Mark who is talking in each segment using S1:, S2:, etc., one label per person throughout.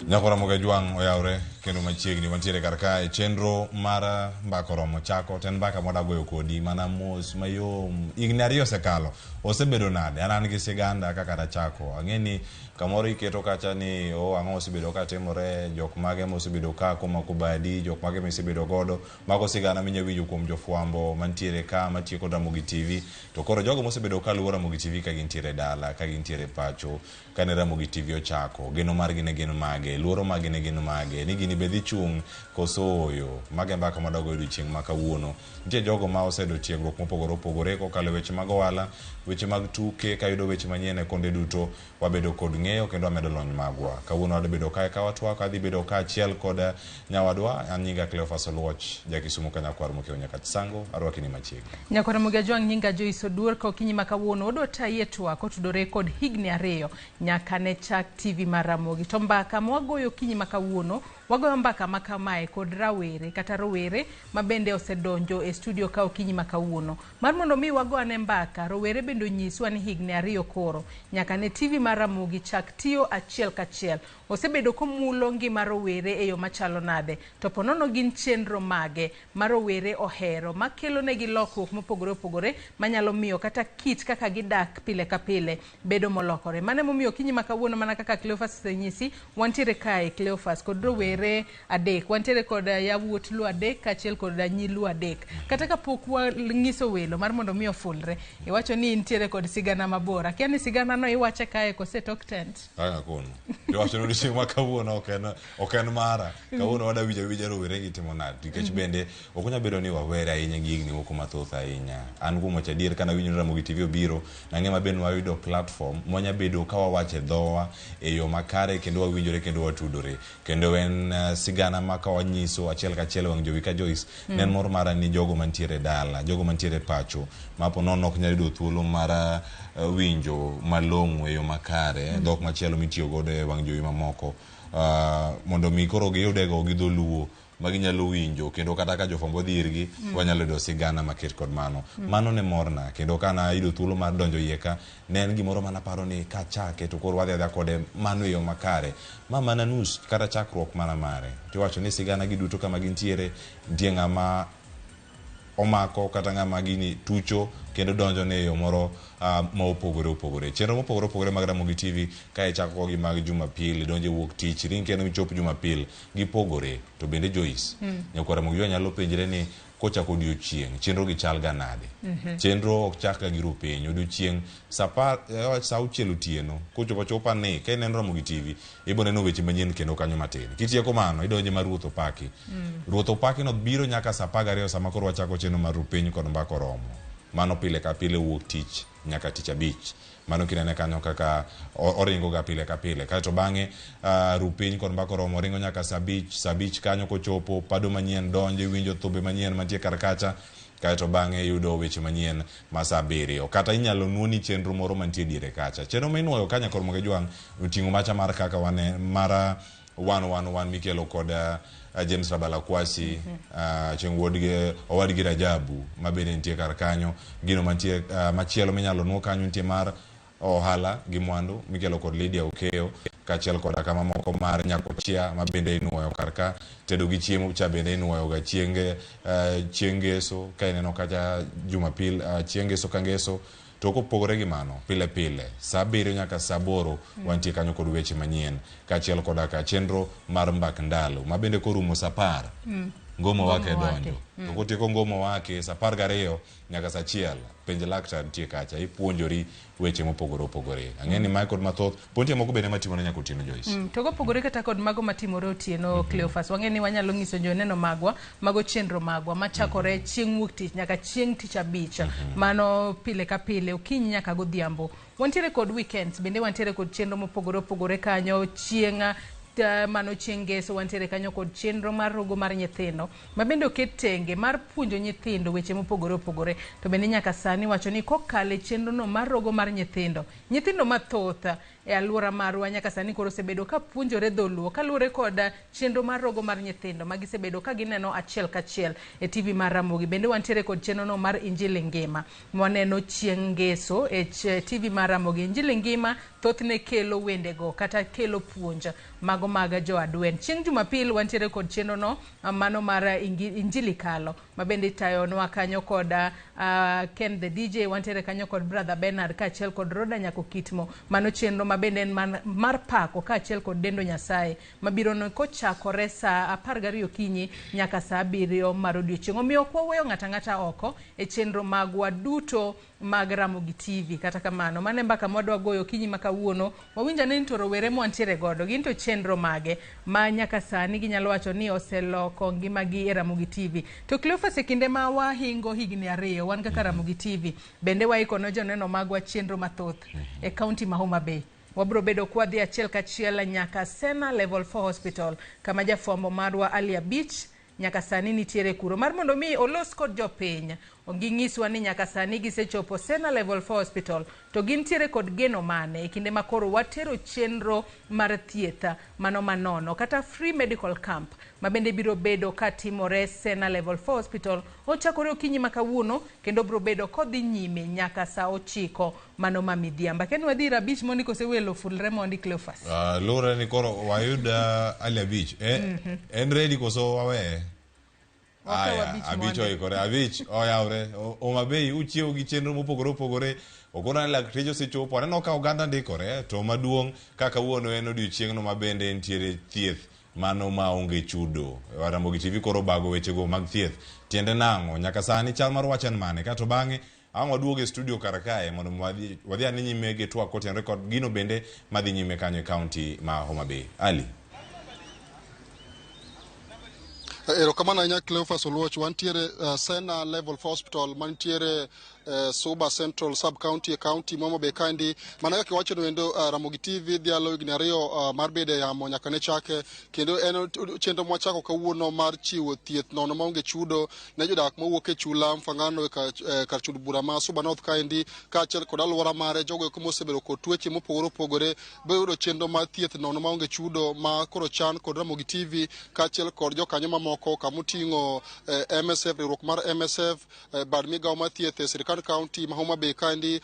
S1: Nyako Ramogi Ajwang' oyawre kendo machiegni wantiere kar kae chenro mar mbaka oromo chako to en mbaka mwadwa goyo kodi mana mos mayom higni ariyo osekalo osebedo nade an an gi siganda kaka nachako ang'e ni kamoro iketo kacha ni o ang'o osebedo ka timore jok mage mosebedo ka komako badi jok mage misebedo godo mago sigana minya winjo kuom jofwambo mantiere ka matiyo kod Ramogi TV to koro jogo mosebedo ka luwo Ramogi TV ka gintiere dala ka gintiere pacho Kane Ramogi TV ochako, geno margi ne gin mage? Luoro margi ne gin mage? Ni gini be dhi chung' koso ooyo? Mago e mbaka mwadwa goyo odiochieng' ma kawuono. Nitie jogo ma oseyudo tiegruok mopogore opogore kokalo e weche mag ohala, weche mag tuke, kayudo weche manyien e konde duto, wabedo kod ng'eyo kendo wamedo lony magwa. Kawuono wadwa bedo kae ka watwak, adhi bedo kaachiel kod nyawadwa, an nyinga Cleophas Oluoch, ja Kisumu ka nyakwar Mokeo Nyakach Sango, arwaki ni machiegni.
S2: Nyakwar Ramogi Ajwang' nyinga Joyce Oduor ka okinyi ma kawuono wadwa tayi e twak kotudore kod higni ariyo nyaka ne chak TV mar Ramogi. To mbaka ma wagoyo okinyi ma kawuono, wagoyo mbaka ma kamae kod rawere kata rowere ma bende osedonjo e studio ka okinyi ma kawuono. Mar mondo mi wago ane mbaka, rowere bende onyiswa ni higni ariyo koro nyaka ne TV mar Ramogi chak tiyo achiel kachiel. Osebedo komulo ngima rowere e yo machalo nade? To ponono gin chenro mage ma rowere ohero ma kelonegi lokruok mopogore opogore manyalo miyo kata kit kaka gidak pile ka pile bedo molokore. Mano emomiyo okinyi ma kawuono mana kaka Cleophas osenyisi, wantiere kae Cleophas kod rowere adek. Wantiere kod yawuot Luo adek kaachiel kod nyi Luo adek. Kata kapok wanyiso welo mar mondo mi ofulre, iwacho ni intiere kod sigana mabor. Akia ni sigana no iwache kae kose e tok tent?
S1: Kaka kono. Iwacho ni odiochieng' ma kawuono ok en ok en mara. Kawuono wada winjo awinja rowere gi timo nade nikech bende ok onyal bedo ni wawere ahinya gi higni moko mathoth ahinya. An kuom wacho adier kana winjo ni Ramogi TV obiro, nang'e maber ni wayudo platform mwanya bedo ka wawacho e dhowa e yo makare kendo wawinjore kendo watudore. Kendo en sigana ma ka wanyiso achiel kachiel e wang' jowi ka Joyce, ne en mor mara ni jogo mantiere dala, jogo mantiere pacho ma po nono ok nyal yudo thuolo mar winjo malong'o e yo makare dhok machielo mitiyo godo e wang' jowi mamoko mondo mi koro giyudego gi dholuo ma ginyalo winjo kendo kata ka jofwambo odhi irgi wanyalo yudo sigana maket kod mano. Mano ne morna kendo ka nayudo thuolo mar donjo iye ka ne en gimoro mane aparo ni kachake to koro wadhi adhiya kode mano e yo makare. Ma mana nus kata chakruok mana mare. Tiwacho ni sigana gi duto kama gintiere nitie ng'ama omako kata ng'ama gini tucho kendo donjo ne e yo moro ma opogore opogore. Chenro mopogore opogore mag Ramogi TV ka ichako gi mag Jumapil, idonjo e wuok tich, iring kendo michop Jumapil, gipogore. To bende Joyce, nyakwar Ramogi Jwa nyalo penjre ni kochako odiochieng', chenro gi chal ga nade? Chenro ok chak ga gi ru piny. Odiochieng' sa apar, sa auchiel otieno, kochopo achopa ni, ka ineno Ramogi TV, ibo neno weche manyien kendo kanyo matin. Kitieko mano, idonje mar Ruoth Opaki. Ruoth Opaki no biro nyaka saa apar gariyo sama koro wachako chenro mar Rupiny kod Mbaka Oromo. Mano pile ka pile wuok tich nyaka tich abich. Mano kinene kanyo kaka oringo ga pile ka pile. Kaeto bang'e Rupiny kod Mbaka Oromo ringo nyaka saa abich. Saa abich kanyo kochopo, pado manyien donjo, iwinjo thumbe manyien mantie kar kacha. Kaeto bang'e iyudo weche manyien ma saa abiriyo. Kata inyalo nuoni chenro moro mantie diere kacha. Chenro ma inuoyo ka Nyakor Moge Jwang' oting'o macha mar kaka wane mar wan wan wan mikelo kod James Rabala Kwasi, chieng' wuodgi owadgi Rajabu ma bende nitie kar kanyo. Gino mantie machielo minyalo nuo kanyo nitie mar ohala gi mwandu mikelo kod Lydia Okeyo kaachiel koda ka mamoko mar Nyakochia ma bende inuoyo kar ka. Tedo gi chiemo cha bende inuoyo ga chieng' chieng' ngeso ka ineno kacha Jumapil chieng' ngeso ka ngeso. To kopogore gi mano, pile pile saa abiriyo nyaka saa aboro wantie kanyo kod weche manyien kaachiel koda ka chenro mar mbak ndalo ma bende korumo saa apar Ngomo Wake donjo. To kotieko Ngomo Wake saa apar gariyo nyaka saa achiel penj laktar nitie kacha ipuonjori weche mopogore opogore. Ang'e ni mae kod mathoth pod nitie moko bende matimore nyaka otieno Joyce.
S2: To kopogore kata kod mago matimore otieno Cleophas, wang'e ni wanyalo nyiso joneno magwa mago chenro magwa machakore chieng' wuok tich nyaka chieng' tich abich. Mano pile ka pile okinyi nyaka godhiambo. Wantiere kod weekends bende wantiere kod chenro mopogore opogore kanyo chieng' mano chieng' ngeso wantiere kanyo kod chenro mar rogo mar nyithindo ma bende oket tenge mar puonjo nyithindo weche mopogore opogore. To bende nyaka sani wacho ni kokalo e chenro no mar rogo mar nyithindo, nyithindo mathoth e alwora marwa nyaka sani koro osebedo ka puonjore dholuo kaluwore kod chenro mar rogo mar nyithindo ma gisebedo ka gineno achiel kachiel e TV mar Ramogi. Bende wantiere kod chenro no mar Injili Ngima mwaneno chieng' ngeso e TV mar Ramogi. Injili Ngima thothne kelo wendego kata kelo puonj mago mag jo Adwen. Chieng' Jumapil wantiere kod chenro no mano mar Injili Kalo ma bende itayonwa kanyo kod Ken the DJ, wantiere kanyo kod Brother Bernard kaachiel kod Roda Nyako Kitmo. Mano chenro ma bende en mar pako kaachiel kod dendo Nyasaye mabiro no kochakore saa 12 okinyi nyaka saa 7 mar odiochieng'. Omiyo ok waweyo ng'ato ang'ata oko e chenro magwa duto mag Ramogi TV. Kata kamano, mano e mbaka mwadwa goyo okinyi ma kawuono. Wawinjo ane ni to rowere mwantiere godo gin to chenro mage ma nyaka sani ginyalo wacho ni oseloko ngimagi e Ramogi TV. To Cleophas, e kinde ma wahingo higni 2 wan kaka Ramogi TV bende waiko ne joneno magwa chenro mathoth e kaunti ma Homa Bay. Wabro bedo kwadhi achiel kachiel nyaka Sena Level 4 Hospital kama jafwambo marwa Ali Abich nyaka sani nitiere kuro mar mondo mi olos kod jopiny. Ginyiswa ni nyaka sani gisechopo Sena Level 4 Hospital to gintiere kod geno mane e kinde ma koro watero chenro mar thieth mano manono kata free medical camp ma bende biro bedo katimore Sena Level 4 Hospital ochakore okinyi ma kawuono kendo biro bedo kodhi nyime nyaka saa 9 mano ma midhiambo. Ken wadhi ir Abich mondi kose welo fulre mondi Cleophas?
S1: Luwore ni koro wayud Ali Abich. En ready koso waweye?
S2: Wakaw
S1: Aya,
S2: Abich
S1: Abich
S2: mondi.
S1: oikore, Abich oyawre. Homa Bay uchiewo gi chenro mopogore opogore. Okona ni lakteche osechopo. Aneno ka oganda ndikore to maduong' ka kawuono en odiochieng'no ma bende nitiere thieth mano maonge chudo. Ramogi TV koro bago wechego mag thieth. Tiende nang'o? Nyaka sani chal mar wach en mane? Kato bang'e ang' waduogo e studio kar kae mondo wadhi ane nyime gi twak kotenore kod gino bende madhi nyime kanyo e kaunti ma Homa Bay. Ali.
S3: Erokamano ahinya Cleophas Oluoch. Wantiere Sena Level 4 Hospital mantiere Suba Central Sub County e county ma Homa Bay kaendi. Mana kaka iwacho noendo, Ramogi TV dhialo higni 2 mar bedo e yamo nyaka ne chake, kendo en chenro mwachako kawuono mar chiwo thieth nono maonge chudo ne jodak mowuok e chula Mfangano e kar chud bura ma Suba North kaendi, kaachiel kod alwora mare. Jogo eko mosebedo kod tuoche mopogore opogore biro yudo chenro mar thieth nono maonge chudo ma koro chan kod Ramogi TV kaachiel kod jokanyo mamoko kamoting'o MSF, riwruok mar MSF, bad migawo mar thieth e sirkand county ma Homa Bay kaendi,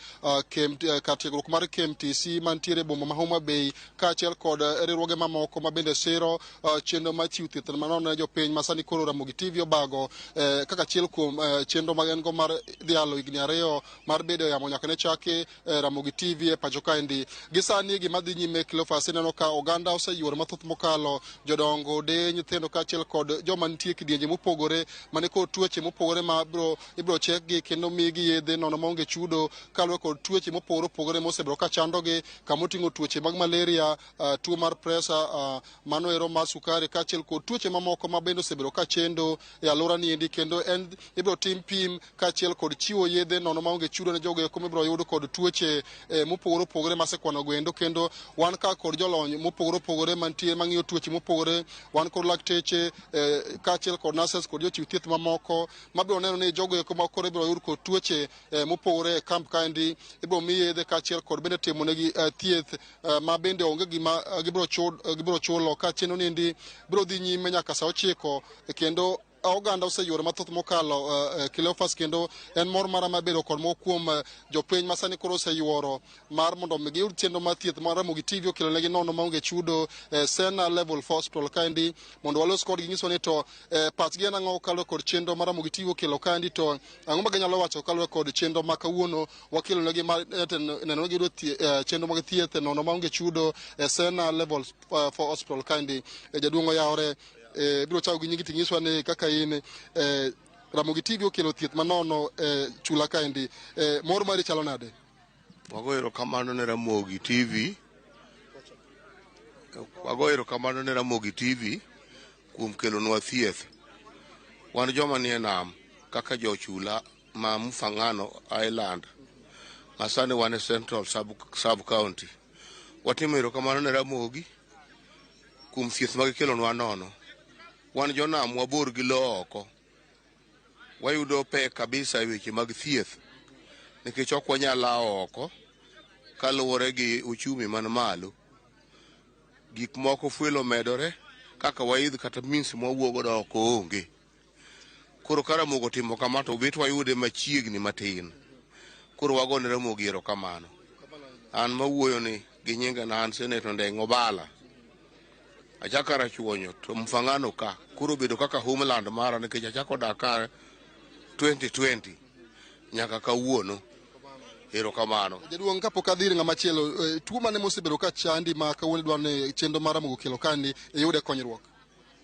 S3: kar tiegruok mar KMTC mantiere e boma ma Homa Bay, kaachiel kod riwruoge mamoko ma bende siro chenro mar chiwo thieth manono ne jopiny ma sani koro Ramogi TV obago kaka achiel kuom chenro ma en go mar dhialo higni 2 mar bedo e yamo nyaka ne chaki Ramogi TV e pacho kaendi. Gi sani gima dhi nyime Cleophas, ineno ka oganda oseyuoro mathoth mokalo, jodongo, de, nyithindo kaachiel kod joma nitie kidienje mopogore mane kod tuoche mopogore ma ibiro chekgi kendo migi yedhe nono maonge chudo kaluwore kod tuoche mopogore opogore mosebedo ka chandogi, kamoting'o tuoche mag malaria, tuo mar pressure, mano ero mar sukari kaachiel kod tuoche mamoko ma bende osebedo ka chendo e alwora ni endi. Kendo en ibiro tim pim kaachiel kod chiwo yedhe nono maonge chudo ne jogo eko mibiro yud kod tuoche mopogore opogore masekwano go endo. Kendo wan ka kod jolony mopogore opogore mantie mang'iyo tuoche mopogore, wan kod lakteche kaachiel kod nurses kod jochiw thieth mamoko mabiro neno ni jogo eko ma koro ibiro yud kod tuoche mopogore e kamp kaendi ibiro mi yedhe kaachiel kod bende timonegi thieth ma bende onge gima gibiro chulo. Ka chenro ni endi biro dhi nyime nyaka saa 9, kendo oganda oseyuoro mathoth mokalo Cleophas, kendo en mor mara mabedo kod moko kuom jopiny ma sani koro oseyuoro mar mondo mi giyud chenro mar thieth mar Ramogi TV okelonegi nono maonge chudo Sena Level 4 Hospital kaendi, mondo walos kodgi nyiso ni to pachgi en ang'o kaluwore kod chenro mar Ramogi TV okelo kaendi, to ang'o ma ginyalo wacho kaluwore kod chenro ma kawuono wakelonegi mar neno ni giyudo chenro mag thieth nono maonge chudo Sena Level 4 Hospital kaendi. Jaduong' oyawore, biro chako gi nyingi tinyiswa ni kaka in Ramogi TV okelo thieth manono chula kaendi, mor mari chalo nade?
S4: Wago erokamano ne Ramogi TV. Wago erokamano ne Ramogi TV kuom kelonwa thieth. Wan joma nie nam kaka jochula ma Mfangano Island ma sani wan e Central Sub County. Watimo erokamano ne Ramogi kuom thieth ma gikelonwa nono. Wan jonam wabor gi lowo oko. Wayudo pek kabisa e weche mag thieth nikech ok wanyal lawo oko. Kaluwore gi uchumi man malo, gik moko fuel omedore, kaka waidh kata means mwawuok godo oko onge. Koro ka Ramogi otimo kama to bet wayude machiegni matin. Koro wagone Ramogi erokamano. An mawuoyo ni gi nyinga na an Senator Ndeng'o Obala. Achako Karachuonyo to Mfangano ka koro obedo kaka homeland mara nikech achako dak ka 2020 nyaka kawuono. Erokamano.
S3: Jaduong' kapok adhi ir ng'ama chielo, tuo mane mosebedo ka chandi ma kawuono idwaro ni chenro mar Ramogi okelo kani iyude konyruok?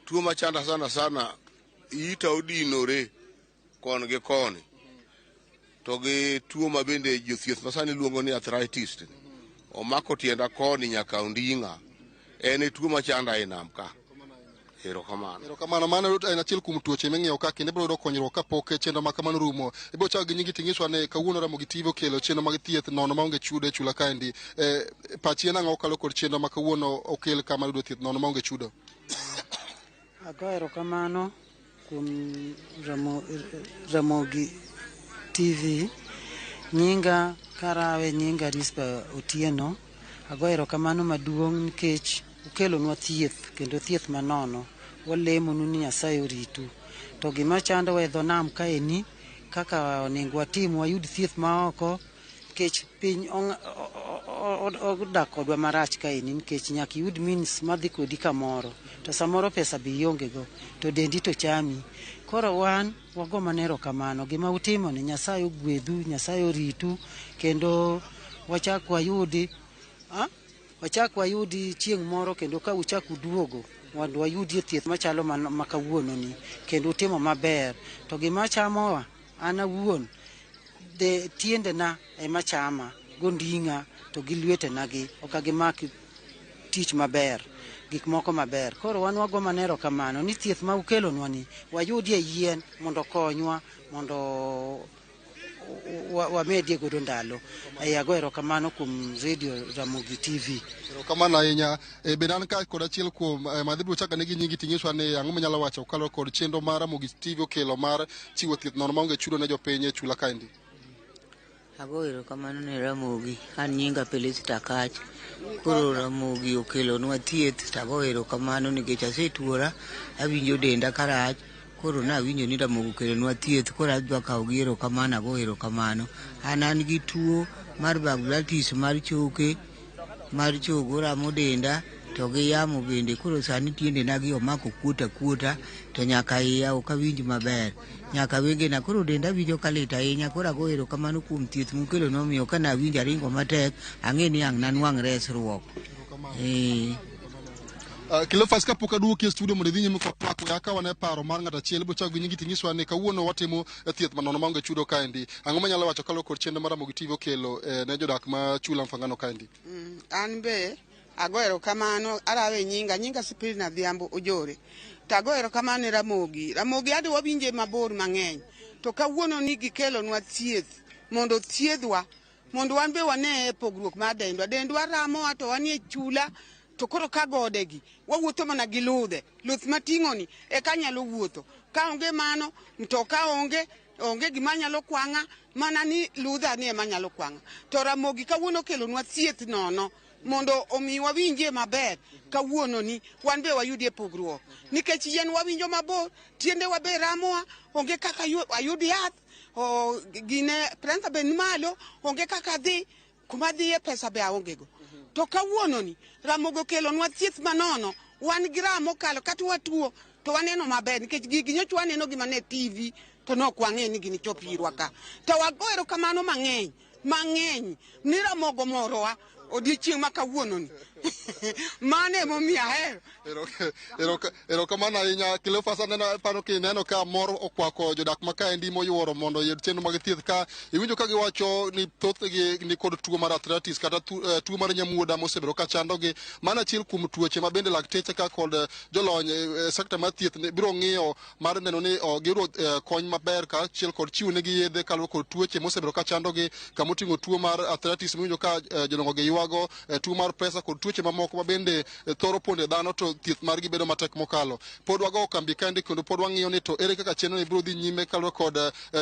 S4: Tuo machanda sana sana ita odinore kon gi koni to gi tuo ma bende jothieth masani luongo ni arthritis omako tienda koni nyaka onding'a en e tuo machanda e nam ka. Erokamano.
S3: Erokamano. Mano en achiel kuom tuoche ming'iyo ka kendo ibiro yudo konyruok kapok chenro ma kamano rumo. Ibiro chako gi nyingi ting'iswa ni kawuono Ramogi TV okelo chenro mag thieth nono maonge chudo e chula kaendi. Pachi en ang'o kokalo kod chenro ma kawuono okel kama yudo thieth nono maonge chudo?
S5: Ago erokamano kuom Ramogi TV. Nyinga karawe nyinga Rispa Otieno. Ago erokamano maduong' nikech ukelonwa thieth kendo thieth manono. Walemonu ni Nyasaye oritu. To gima chandowa e dho nam kaeni kaka onego watim wayud thieth maoko nikech piny odak kodwa marach kaeni nikech nyaka iyud means madhi kodi kamoro to samoro pesa be ionge go to dendi to chami. Koro wan wago mana erokamano gima utimo ni Nyasaye ogwedhu, Nyasaye oritu kendo wachak wayudi wachak wayudi chieng' moro kendo ka uchak uduogo mondo wayudie thieth machalo ma kawuono ni kendo utimo maber. To gima chamowa an awuon de tiendena ema chama gonding'a to gi lwetena gi ok gimak tich maber gik moko maber. Koro wan wago mana erokamano ni thieth ma ukelonwa ni wayudie yien mondo okonywa mondo wamedie godo ndalo. Ago erokamano kuom Radio Ramogi TV.
S3: Erokamano ahinya. Bende an ka kod achiel kuom madhi biro chako negi nyingi ting'iswa ni ang'o minyalo wacho kokalo kod chenro mar Ramogi TV okelo mar chiwo thieth nono maonge chudo ne jopiny e chula kaendi.
S6: Ago erokamano ne Ramogi, an nyinga Felista Kach. Koro Ramogi okelonwa thieth to ago erokamano nikech asetuora, awinjo denda karach. Koro nawinjo ni Ramogi okelonwa thieth, koro adwa kawo gi erokamano, ago erokamano. An gi tuo mar arthritis mar choke, mar chogo ramo denda to gi yamo bende. Koro sani tiendena gi omako kuot akuota to nyaka iya ok awinj maber. Nyaka wengena koro denda winjo ka lit ahinya. Koro ago erokamano kuom thieth mukelonwa omiyo ka nawinjo aringo matek ang'e ni ang' nanwang' resruok.
S3: Cleophas kapok aduoki e studio mondo idhi nyime kod twak we akaw ane paro mar ng'ato achiel ibiro chako gi nyingi ting'iswa ni kawuono watimo thieth manono maonge chudo kaendi. Ang'o manyalo wacho kaluwore kod chenro mar Ramogi TV okelo ne jodak ma chula Mfangano kaendi?
S7: An be ago erokamano arawe nyinga nyinga Sipirina Adhiambo Ojore. To ago erokamano ne Ramogi. Ramogi ade wawinje mabor mang'eny. To kawuono ni gikelonwa thieth mondo othiedhwa mondo wan be wane pogruok mar dendwa. Dendwa ramowa to wanie chula to koro ka godegi wawuotho mana gi ludhe. Luth mating'o ni eka anyalo wuotho. Ka onge mano mtoka onge onge gima nyalo kwang'a mana ni ludha ni ema nyalo kwang'a. To Ramogi kawuono okelonwa thieth nono mondo omi wawinjie maber kawuono ni wan be wayudie pogruok. Nikech yien wawinjo mabor, tiendewa be ramowa, onge kaka ayud yath, gine prensa be ni malo, onge kaka adhi, kuma adhiye pesa be aonge go. To kawuono ni Ramogi okelonwa thieth manono, wan gi raha mokalo kata watuo to waneno maber nikech gigi nyocha waneno gi mana e TV to nok wang'e ni gini chop irwa ka. To wago erokamano mang'eny mang'eny ni Ramogi omorowa odiochieng' ma kawuono ni. Mano emomiyo ahero.
S3: Erokamano ahinya Cleophas aneno paro kineno ka mor okwako jodak ma kaendi moyuoro mondo oyud chenro mag thieth ka iwinjo ka giwacho ni thothgi ni kod tuo mar arthritis kata tuo mar nyamuoda mosebedo ka chandogi. Mano achiel kuom tuoche ma bende lakteche ka kod jolony e sekta mar thieth biro ng'iyo mar neno ni giyudo kony maber kaachiel kod chiwo negi yedhe kaluwore kod tuoche mosebedo ka chandogi kamoting'o tuo mar arthritis miwinjo ka jodongo gi ywak. ywago tuo mar presa kod tuoche mamoko ma bende thoro ponde dhano to thieth margi bedo matek mokalo. Pod wago kambi kaendi kendo pod wang'iyo ni to ere kaka chenro ni biro dhi nyime kaluwore kod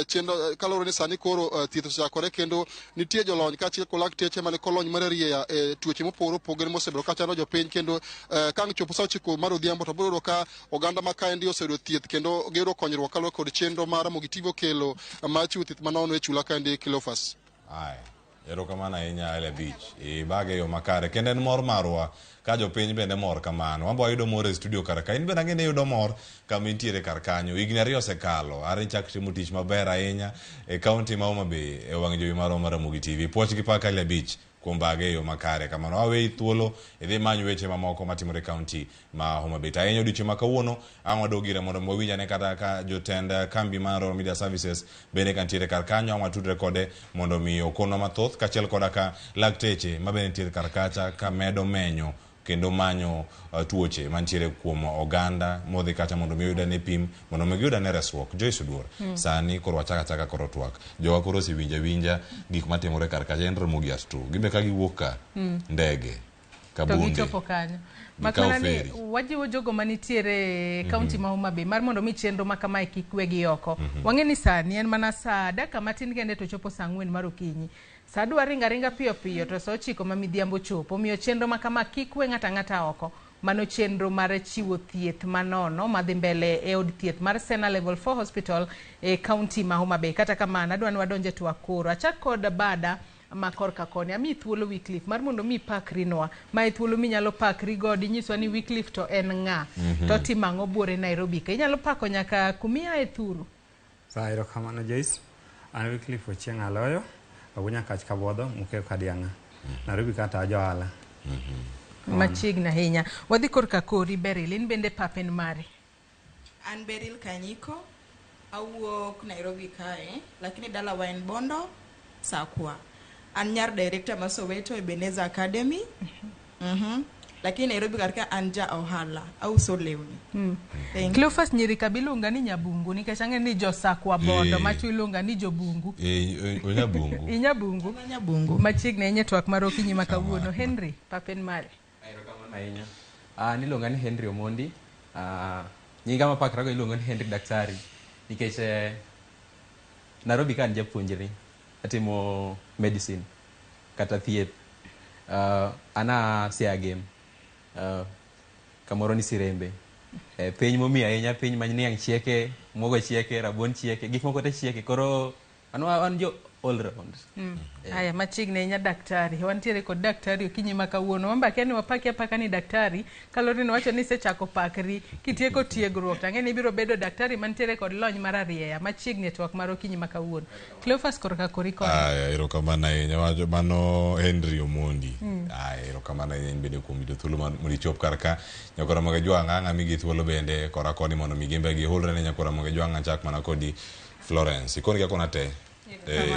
S3: chenro kaluwore ni sani koro thieth osechakore kendo nitie jolony kaachiel kod lakteche mane kolony mar arieya e tuoche mopogore opogore mosebedo ka chando jopiny kendo ka ang' chopo saa 9 mar odhiambo to biro yudo ka oganda ma kaendi oseyudo thieth kendo giyudo konyruok kaluwore kod chenro mar Ramogi TV okelo mar chiwo thieth manono e chula kaendi Cleophas.
S1: Aya, erokamano ahinya Ali Abich. Ibage e yo makare kendo en mor marwa ka jopiny bende mor kamano. Wan be wayudo mor e studio kar ka. In bende ang'e ni iyudo mor kama intiere kar kanyo. Higni 2 osekalo. Are ichak timo tich maber ahinya e kaunti ma Homa Bay e wang' jowi marwa mar Ramogi TV. Puoch gi pak Ali Abich kuom bage e yo makare kamano. Aweyi thuolo idhi imany weche mamoko matimore e kaunti ma Homa Bay. To ahinya odiochieng' ma kawuono ang' wadog ire mondo wawinj ane kata ka jotend kambi mar Royal Media Services bende ka nitiere kar kanyo ang' watudre kode mondo mi okonwa mathoth kaachiel koda ka lakteche ma bende nitiere kar kacha ka medo menyo kendo manyo tuoche mantiere kuom oganda modhi kacha mondo mi oyud ane pim mondo mi giyud ane resruok. Joyce Oduor, sani koro wachak achaka koro twak. Jowa koro osewinjo awinja gik matimore kar kacha en Ramogi at 2. Gimbe ka giwuok ka ndege
S2: to
S1: kabunde
S2: gichopo kanyo. Mak
S1: gikawo
S2: mana ni
S1: feri.
S2: wajiwo jogo manitiere e kaunti ma Homa Bay mar mondo mi chenro ma kamae kik wegi oko. Wang'e ni sani en mana saa dakika matin kende to chopo saa 4 mar okinyi. Saa dwa ringa ringa piyo piyo to saa 9 ma midhiambo chopo. Omiyo chenro ma kama kik we ng'ato ang'ata oko. Mano chenro mar chiwo thieth manono madhi mbele e od thieth mar Sena Level 4 Hospital e kaunti ma Homa Bay. Kata kamano adwa ni wadonje twak koro. Achak kod bada ma korka koni. Amiyi thuolo Wycliffe mar mondo mi ipakri nwa. Mae thuolo minyalo pakri godo inyiswa ni Wycliffe to en ng'a. To timo ang'o buore Nairobi ka. Inyalo pako nyaka kumiaye thuru.
S8: Sawa, erokamano Joyce. An Wycliffe Ochieng' Aloyo, awuo Nyakach Kabodho, Mukeo Kadiang'a. Nairobi ka to a johala.
S2: Machiegni ahinya. Wadhi korka kori Beryl, in bende pap en mari.
S9: An Beryl Kanyiko, awuok Nairobi kae, lakini dalawa en Bondo, Sakwa. An nyar director ma Soweto Ebenezer Academy. Lakini Nairobi kar ka an ja ohala, auso lewni. Thank you.
S2: Cleophas nyiri ka biluonga ni Nyabungu nikech ang'e ni jo Sakwa Bondo macho iluonga ni Jobungu.
S1: Onyabungu.
S2: Inyabungu.
S9: Nyabungu.
S2: Machiegni ahinya e twak mar okinyi ma kawuono. Henry, pap en mari.
S10: Erokamano ahinya. An iluonga ni Henry Omondi. Nyinga mapakrago iluongo ni Henry Daktari nikech Nairobi ka an japuonjre atimo medicine kata thieth. An a Siagem, kamoro ni Sirembe. Piny momiyo ahinya, piny ma niang' chieke, muogo chieke, rabuon chieke, gik moko te chieke. Koro an jo all round.
S2: Aya, machiegni ahinya daktari. Wantiere kod daktari okinyi ma kawuono. Wan be akia ni wapaki apaka ni daktari kaluwore ni wacho ni isechako pakri kitieko tiegruok to ang'e ni ibiro bedo daktari mantiere kod lony mar arieya machiegni e twak mar okinyi ma kawuono. Cleophas korka kori koni.
S1: Aya, erokamano ahinya. Wacho mano Henry Omondi. Aya, erokamano ahinya in bende kuom yudo thuolo mar mondo ichop kar ka. Nyakwar Ramogi Ajwang' ang' amigi thuolo bende kora koni mondo mi gimbe gihulre ne nyakwar Ramogi Ajwang' achak mana kodi Florence. Ikon gi akona te.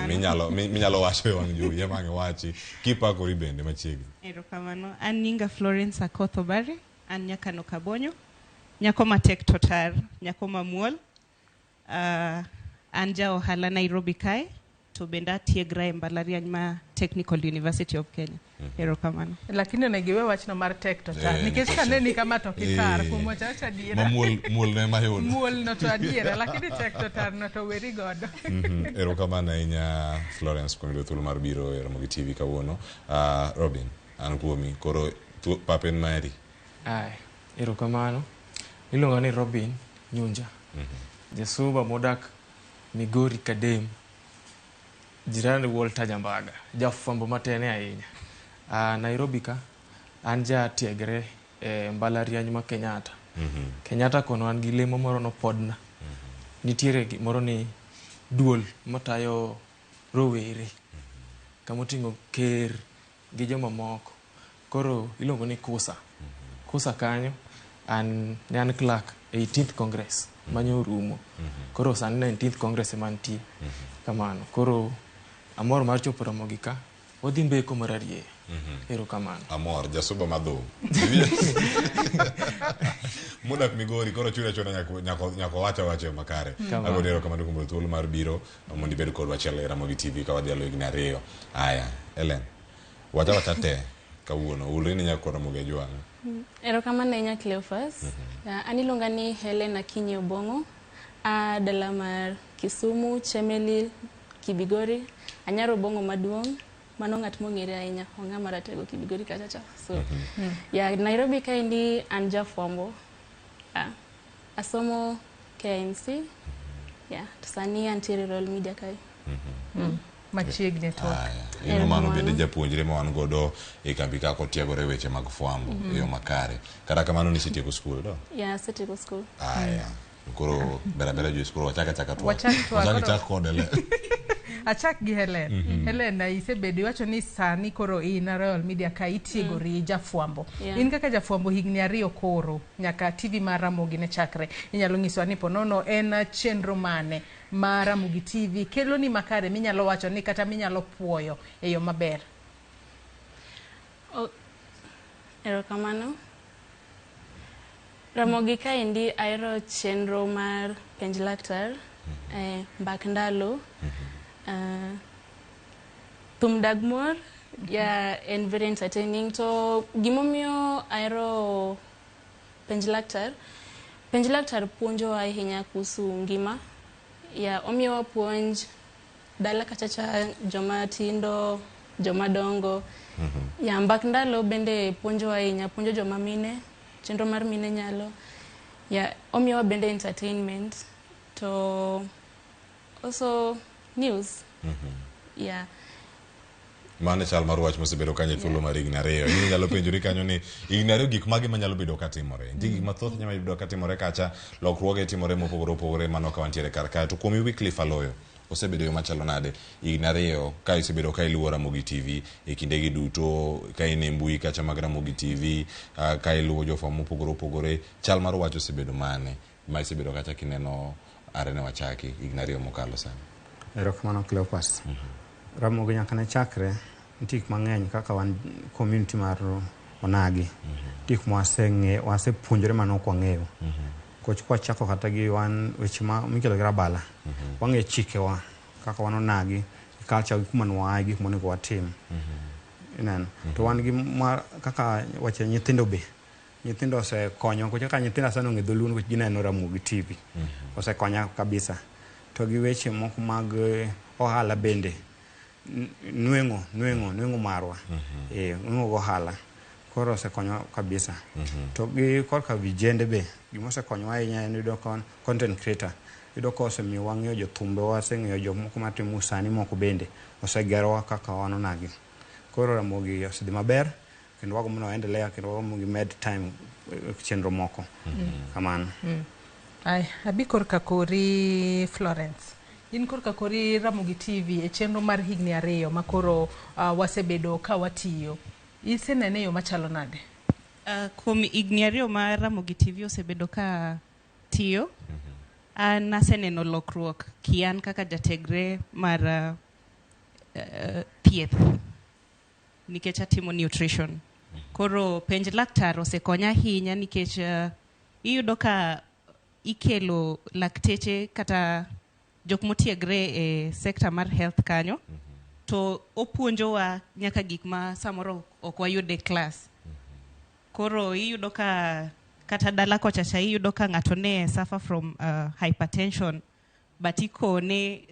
S1: Minyalo wacho e wang' jowi ema ang' iwachi kipakori bende machiegni.
S11: Erokamano. An nyinga Florence Akoth Obare, an nyakano Kabonyo, nyako matek to tar, nyako mamuol. An ja ohala Nairobi kae, to bende atiegra e mbalariany ma Technical University of Kenya. Erokamano.
S2: Lakini onego iwe wachno mar tek to tar nikech kaneni kama to kitar kuom wacho awacho adiera.
S1: Ma muol ne mayudo.
S2: Muol no to adiera lakini tek to tar no to weri godo.
S1: Erokamano ahinya Florence kuom yudo thuolo mar biro e Ramogi TV kawuono. Robin, an kuomi koro pap en mari.
S12: Ai, erokamano. Iluonga ni Robin Nyunja. Jasuba modak Migori Kadem. Jirani Walter Jambaga, jafwambo matene ahinya. Nairobi ka an jatiegre e mbalariany ma Kenyatta. Kenyatta kono an gi lemo moro nopodna. Nitiere gimoro ni duol matayo rowere kamoting'o ker gi jomamoko. Koro iluongo ni KUSA. KUSA kanyo an ne an clerk 18th Congress manyo orumo. Koro sani 19th Congress ema nitie. Kamano. Koro amor mar chopo Ramogi ka. Wadhi mbeko mar arieya. Erokamano.
S1: Amor, jasuba madhum. Modak Migori koro chune achuna nyako wacha wacho makare. Agoni erokamano kuom thuolo mar biro mondo ibed kodwa achiel e Ramogi TV ka wadhialo higni 2. Aya, Ellen. Wacha wacha te kawuono ulri ni nyakwa Ramogi Ajwang'.
S13: Erokamano ahinya Cleophas. An iluonga ni Helen Akinyi Obong'o. A dala mar Kisumu, Chemelil, Kibigori. Anyaro Obong'o maduong'. Mano ng'at mong'ere ahinya. Ong'ama ratego Kibigori kacha cha. So, yeah, Nairobi kaendi an jafwambo. Asomo KIMC. Yeah, to sani antiere Royal Media kae.
S2: Machiegni e twak.
S1: Ino mano bende japuonjre ma wan godo e kambi ka kotiegore weche mag fwambo e yo makare. Kata kamano nisetieko skul do?
S13: Yeah, asetieko skul.
S1: Aya. Koro bera jo skul wachak achaka twak.
S2: Wachak twak,
S1: Wachak ichak kode le.
S2: Achak gi Helen. Helen, isebedo iwacho ni sani koro in Royal Media ka itiegori jafwambo. In kaka jafwambo higni 2 koro nyaka TV mar Ramogi ne chakre. Inyalo nyisowa ni ponono en chenro mane ma Ramogi TV kelo ni makare minyalo wacho ni kata minyalo puoyo e yo maber?
S13: Erokamano. Ramogi kaendi ahero chenro mar penj laktar, mbak ndalo, thum dag mor, yeah, en very entertaining. To gimomiyo ahero penj laktar puonjowa ahinya kuhusu ngima. Yeah, omiyowa puonj dala kacha cha joma tindo, joma dongo. Yeah, mbak ndalo bende puonjowa ahinya, puonjo joma mine, chenro mar mine nyalo. Yeah, omiyowa bende entertainment to also news. Yeah.
S1: Mano chal mar wach mosebedo kanyo e thuolo mar higni 2. In inyalo penjori kanyo ni higni 2 gik mage manyalo bedo katimore. Nitie gik mathoth nyalo bedo katimore kacha, lokruoge timore mopogore opogore mano ka wantiere kar kae. To kuom Wycliffe Aloyo, osebedo yo machalo nade higni 2 ka isebedo ka iluwo Ramogi TV e kindegi duto, ka in e mbui kacha mag Ramogi TV, ka iluwo jofwambo mopogore opogore, chal mar wach osebedo mane ma isebedo kacha kineno are ne wachaki higni 2 mokalo sani?
S8: Erokamano Cleophas. Ramogi nyaka ne chakre, nitie gik mang'eny kaka wan community mar Onagi. Nitie gik mwasepuonjore mane ok wang'eyo. Koch kwachako kata gi wan weche ma mikelo gi rabala. Wang'eyo chikewa kaka wan Onagi, culture gi kuma nwaaye, gik monego watim. Ineno. To wan gi kaka wache nyithindo be. Nyithindo osekonyo, nikech kaka nyithindo sani ong'e dholuo nikech gineno Ramogi TV. Osekonya kabisa. To gi weche moko mag ohala bende. Nweng'o marwa. Nweng'o go ohala. Koro osekonyo kabisa. To gi korka vijende be, gima osekonyowa ahinya en yudo content creator. Yudo ka osemiyo wang'eyo jothumbe, waseng'eyo jomoko matimo usani moko bende. Osegerowa kaka wan Onagi. Koro Ramogi osedhi maber, kendo wagombo ni waendelea, kendo wagombo ni gimed time chenro moko. Kamano.
S2: Ay, abi korka kori Florence. In korka kori Ramogi TV e chenro mar higni 2 ma koro wasebedo ka watiyo. Isenene yo machalo nade?
S11: Kuom higni 2 ma Ramogi TV osebedo ka tiyo, an aseneno lokruok kian kaka jategre mar thieth nikech atimo nutrition. Koro penj laktar osekonya ahinya nikech iyudo ka ikelo lakteche kata jok motiegre e sector mar health kanyo, to opuonjowa nyaka gik ma samoro ok wayud e class. Koro iyudo ka kata dala kocha cha iyudo ka ng'ato ne suffer from hypertension, but ikone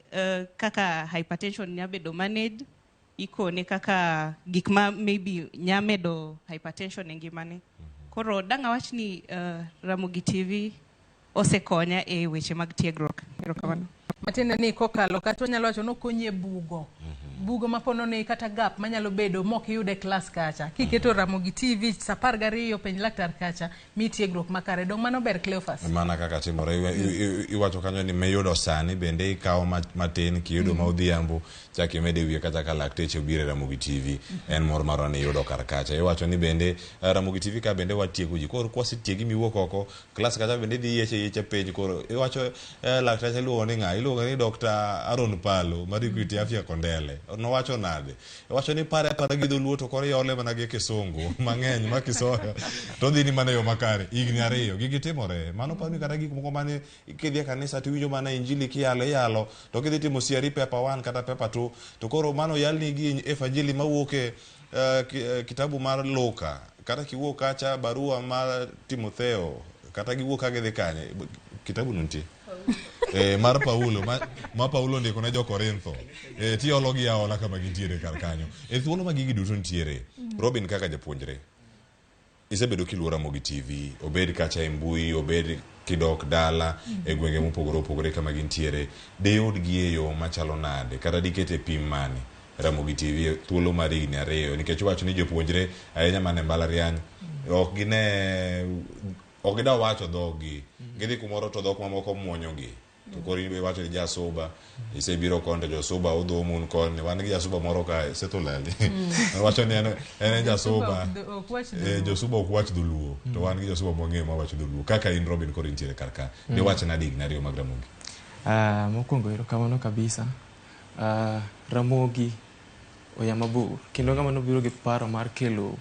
S11: kaka hypertension nya bedo managed, ikone kaka gik ma maybe nya medo hypertension e ngimane. Koro dang' awach ni Ramogi TV osekonya e weche mag tiegruok. Erokamano.
S2: Matiende ni kokalo kata wanyalo wacho ni okonyi e bugo. Bugo mapono ni kata gap manyalo bedo mok iyude e klas kacha. Kiketo Ramogi TV saa 12 penj laktar kacha mi tiegruok makare. Dong' mano ber Cleophas.
S1: Mana kaka timore iwacho kanyo ni miyudo sani bende ikawo matin kiyudo ma odhiambo chak imede wiye kata ka lakteche obiro e Ramogi TV en mor marwa ni iyudo kar kacha. Iwacho ni bende Ramogi TV ka bende watiego ji. Koro kwasetiegi miwuok oko klas kacha bende idhi yieche penj. Koro iwacho lakteche iluongo ni ng'a? Iluongo ni Dr. Aaron Palo mar Equity Afya Kondele. Nowacho nade? Iwacho ni pare apara gi dholuo to koro iole mana gi kisungu mang'eny ma kisoyo to dhi ni mana yo makare. Higni 2 gigi timore. Mano paro ni kata gik moko mane kidhi e kanisa to iwinjo mana injili kiyalo iyalo to kidhi timo CRE paper 1 kata paper 2 to koro mano yalni gi evanjili mawuok e kitabu mar Luka, kata kiwuok kacha barua mar Timotheo, kata giwuok ka gidhi kanye, kitabu no nitie. Mar Paulo, ma Paulo ndiko ne jo-Korintho. Tiologi aola kama gintiere kar kanyo. E thuolo ma gigi duto nitiere, Robin kaka japuonjre, isebedo kiluwo Ramogi TV, obed kacha e mbui, obed kidok dala, e gwenge mopogore opogore kama gintiere, diyudgi e yo machalo nade, kata dikete pim mane Ramogi TV e thuolo mar higni 2, nikech iwacho ni jopuonjre ahinya man e mbalariany ok gine, ok gida wacho dhoggi, gidhi kumoro to dhok mamoko muonyogi. To koro in be iwacho ni jasuba, isebiro koni to josuba udhumo un koni, wan gi jasuba moro kae, Setho Lali. Wacho ni en en jasuba.
S2: Ok wach dholuo.
S1: Josuba ok wach dholuo, to wan gi josuba mwang'eyo mawacho dholuo. Kaka in Robin koro intiere kar ka, diwach nade higni 2 mag Ramogi?
S12: Mokwongo erokamano kabisa. Ramogi oya mabor, kendo ng'ama nobiro gi paro mar kelo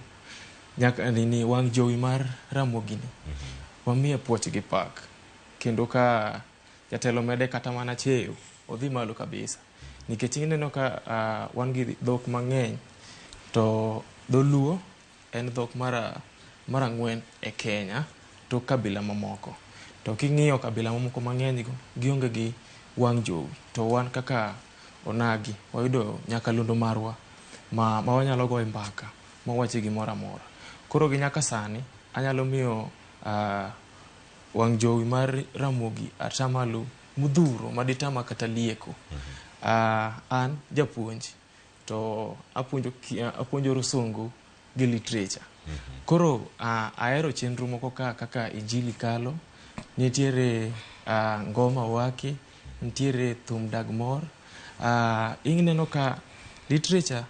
S12: nyaka nini wang' jowi mar Ramogi ni, wamiye puoch gi pak. Kendo ka jatelo mede kata mana cheo, odhi malo kabisa. Nikech ineno ka wan gi dhok mang'eny, to dholuo en dhok mar 4 e Kenya to kabila mamoko. To king'iyo kabila mamoko mang'eny go, gionge gi wang' jowi. To wan kaka onagi, wayudo nyakalondo marwa ma wanyalo goyo mbaka, mawache gimoro amora. Koro gi nyaka sani, anyalo miyo wang' jowi mar Ramogi atamalo modhuro maditama kata lieko. An japuonj, to apuonjo rosungu gi literature. Koro ahero chenro moko kaka Injili Kalo, nitiere Ngoma Waki, nitiere Thum Dag Mor. Ineno ka literature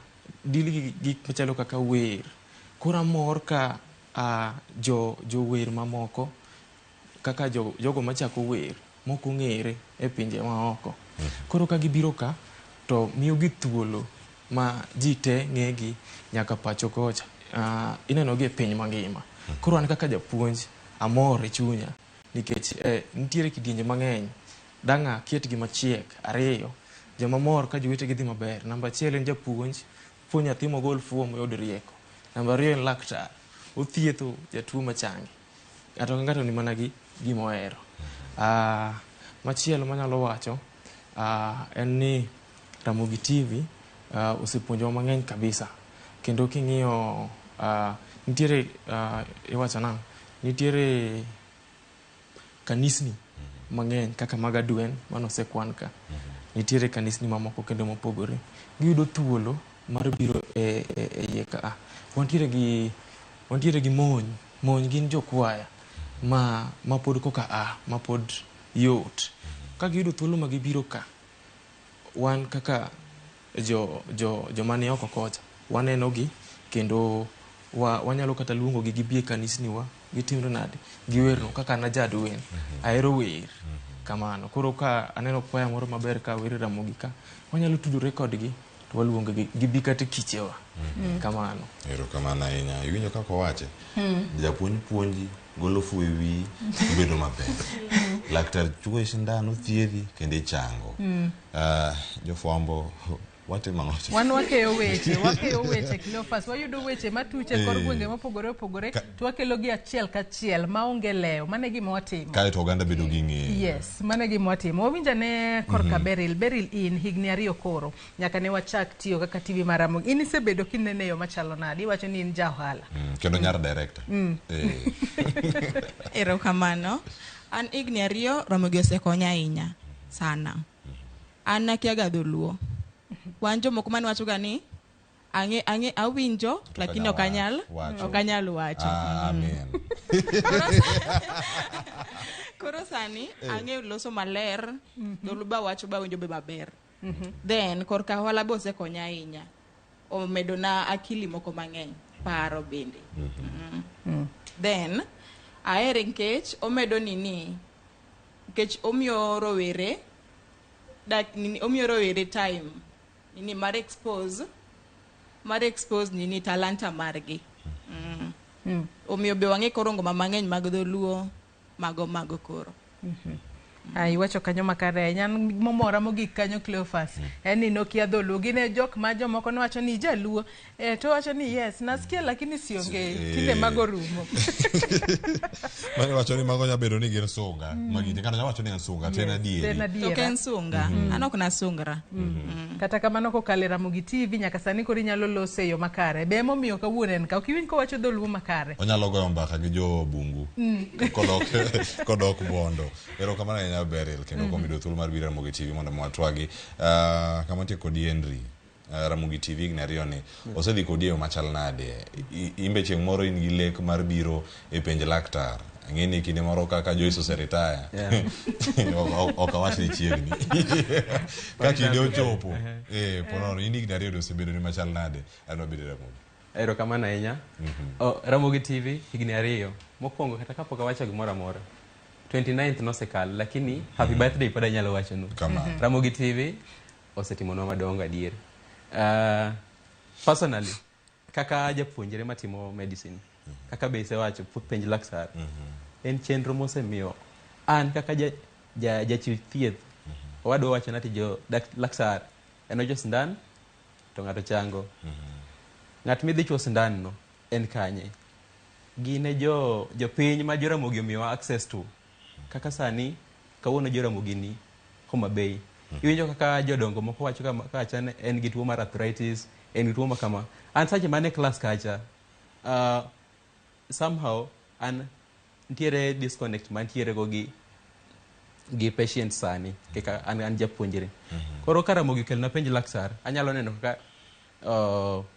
S12: deal gi gik machalo kaka wer. Koro amor ka jower mamoko kaka jogo machako wer mok ong'ere e pinje maoko. Koro ka gibiro ka to miyogi thuolo ma ji te ng'egi nyaka pacho kocha. Ineno gi e piny mangima. Koro an kaka japuonj amor e chunya nikech nitiere kidienje mang'eny. Dang' aket gi machiek 2, joma mor ka jowetegi dhi maber. Namba 1 en japuonj, puonj nyathi mogol fuwo moyud rieko. Namba 2 en laktar, othietho jatuo machangi. Ng'ato ka ng'ato ni mana gi gima ohero. Machielo manyalo wacho en ni Ramogi TV osepuonjowa mang'eny kabisa. Kendo king'iyo nitiere iwacho nang'o? Nitiere kanisni mang'eny kaka mag Adwen manosekwan ka. Nitiere kanisni mamoko kendo mopogore. Giyudo thuolo mar biro e iye ka. Wantiere gi mony. Mony gin jokwaya ma pod koka a, ma pod yot. Ka giyudo thuolo ma gibiro ka, wan kaka joma ni oko kocha, waneno gi kendo wanyalo kata luongo gi gibi e kanisni wa, gitimre nade, giwerno kaka an aja Adwen, ahero wer kamano. Koro ka aneno kwaya moro maber ka wer e Ramogi ka, wanyalo tudore kodgi to waluongo gi gibi kata e kichewa. Kamano.
S1: Erokamano ahinya. Iwinjo kaka owache? Japuonj puonji, golo fuwo e wiyi, ibedo maber. Laktar chuoyi sindan, othiedhi kendo ichango. Jofwambo watimo ang'o?
S2: Wan wakeyo weche Cleophas, wayudo weche matuche kor gwenge mopogore opogore, to wakelo gi achiel kachiel maonge lewo. Mano e gima watimo.
S1: Kae to oganda bedo gi ng'eyo.
S2: Yes, mano e gima watimo. Wawinjo ane korka Beryl. Beryl in higni 2 koro nyaka ne wachak tiyo kaka TV mar Ramogi. In isebedo kinene e yo machalo nade? Iwacho ni in ja ohala.
S1: Kendo nyar director.
S9: Erokamano. An higni 2 Ramogi osekonya ahinya sana. An nakiaga dholuo. Wan jomoko mane wachoga ni ang'e awinjo lakini ok anyal wacho.
S1: Amen.
S9: Koro sani ang'eyo loso maler, dholuo ba wacho ba winjo be maber. Then korka ohala be osekonya ahinya. Omedona akili moko mang'eny, paro bende. Then ahere nikech omedo nini, nikech omiyo rowere dak nini, omiyo rowere time nini mar expose nini talanta margi. Omiyo be wang'e koro ngoma mang'eny mag dholuo, mago koro.
S2: Ah, iwacho kanyo makare ahinya. An momora mogik kanyo Cleophas en ni nokia dholuo. Gin e jok ma jomoko nowacho ni ijaluo to wacho ni yes nasikia lakini siongei. Tinde mago rumo.
S1: Mane wacho ni mago nyalo bedo ni gin sunga. Magi kata nyalo wacho ni en sunga to en
S2: Yes,
S1: adieri.
S2: en adiera.
S9: To ok en sunga. An ok nasungra.
S2: Kata kamano kokalo e Ramogi TV nyaka sani koro inyalo loso e yo makare. Be emomiyo kawuono en ka ok iwinj kowacho dholuo makare.
S1: Onyalo goyo mbaka gi jo bungu kodok Bondo. Erokamano ahinya Beryl kendo kuom yudo thuolo mar biro e Ramogi TV mondo mi watwagi. Kama nitie kodi Henry. Ramogi TV higni ariyo ni osedhi kodi e yo machal nade? Imbe chieng' moro in gi lek mar biro e penj laktar. Ang'e ni kinde moro kaka Joyce oseretire. Ok awach ni chiegni. Ka kinde ochopo, ponono in higni ariyo osebedo ni machal nade? Adwa bedo e Ramogi.
S10: Erokamano ahinya. Ramogi TV higni 2. Mokwongo kata kapok awacho gimoro amora. 29th nosekalo lakini happy birthday pod anyalo wachonu. Ramogi TV osetimonwa madongo adier. Personally, kaka japuonjre matimo medicine, kaka be isewacho penj laktar, en chenro mosemiyo an kaka jachiw thieth, owadwa wachona ti jo laktar en ocho sindan to ng'ato chango. Ng'at midhi chuo sindan no en kanye? Gin e jopiny ma Joramogi omiyowa access to. Kaka sani kawuono Joramogi ni Homa Bay. Iwinjo kaka jodongo moko wacho kacha ni en gi tuo mar arthritis, en gi tuo ma kama. An sache mane class kacha, somehow an nitiere disconnect mantiere go gi patient sani kaka an japuonjre. Koro ka Ramogi okelona penj laktar, anyalo neno kaka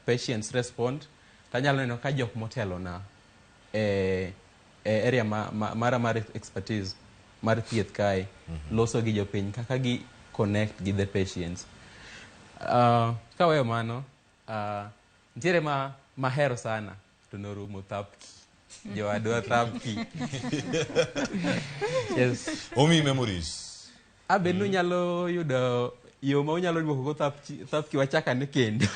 S10: patients respond, to anyalo neno ka jok motelona e area mara mar expertise mar thieth kae loso gi jopiny kaka gi connect gi the patients. Kaweyo mano, nitiere mahero sana to norumo Thapki. Jowadwa Thapki. Yes.
S1: Omi memories.
S10: Abe nunyalo yudo yo ma unyalo duoko go Thapki wachakane kendo.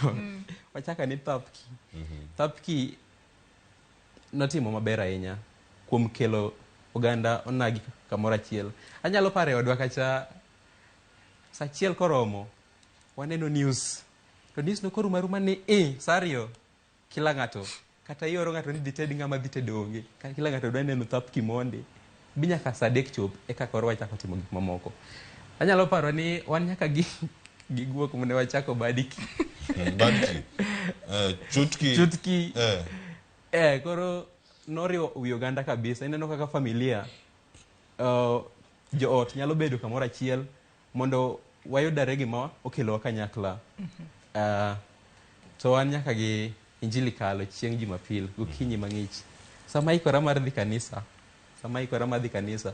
S10: Wachakane Thapki. Thapki notimo maber ahinya kuom kelo oganda onagi kamoro achiel. Anyalo paro e odwa kacha saa 1 koromo waneno news. To news no korumo aruma ni saa 2 kila ng'ato kata ioro ng'ato ni dhi ted ng'ama dhi tedo onge. Kila ng'ato dwa neno Thapki mondi. Bi nyaka saa 3 chop eka koro wachako timo gik mamoko. Anyalo paro ni wan nyaka gi guok mane wachako Badiki.
S1: Badiki. Chutki.
S10: Chutki. Koro noriwo wi oganda kabisa. Ineno kaka familia joot nyalo bedo kamoro achiel mondo wayudare gima okelowa kanyakla. To wan nyaka gi Injili kalo chieng' Jumapil gokinyi mang'ich. Sama ikora mar dhi kanisa,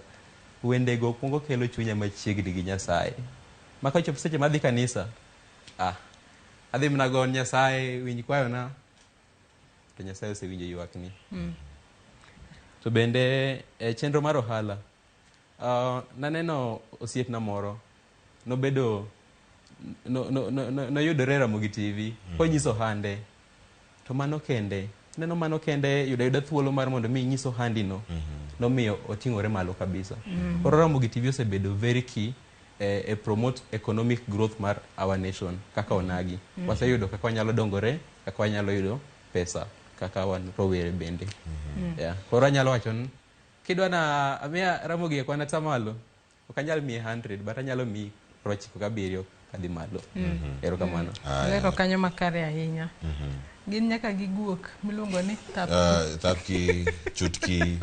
S10: wendego kuongo kelo chunya machiegni gi Nyasaye. Ma kochopo seche madhi kanisa, adhi mana go Nyasaye winj kwayona, to Nyasaye osewinjo ywakni. To bende e chenro mar ohala, naneno osiepna moro nobedo noyudore Ramogi TV konyiso ohande. To mano kende, neno mano kende yudo thuolo mar mondo mi inyis ohandi no, nomiyo oting'ore malo kabisa. Koro Ramogi TV osebedo very key e promote economic growth mar our nation kaka onagi. Waseyudo kaka wanyalo dongore, kaka wanyalo yudo pesa kaka wan rowere bende. Koro anyalo wacho ni kidwa na amiya Ramogi e kwan atamalo, ok anyal miye 100 but anyalo miyi 97 kadhi malo. Erokamano.
S2: Lero kanyo makare ahinya. Gin nyaka gi guok miluongo ni Thapki.
S1: Thapki, Chutki,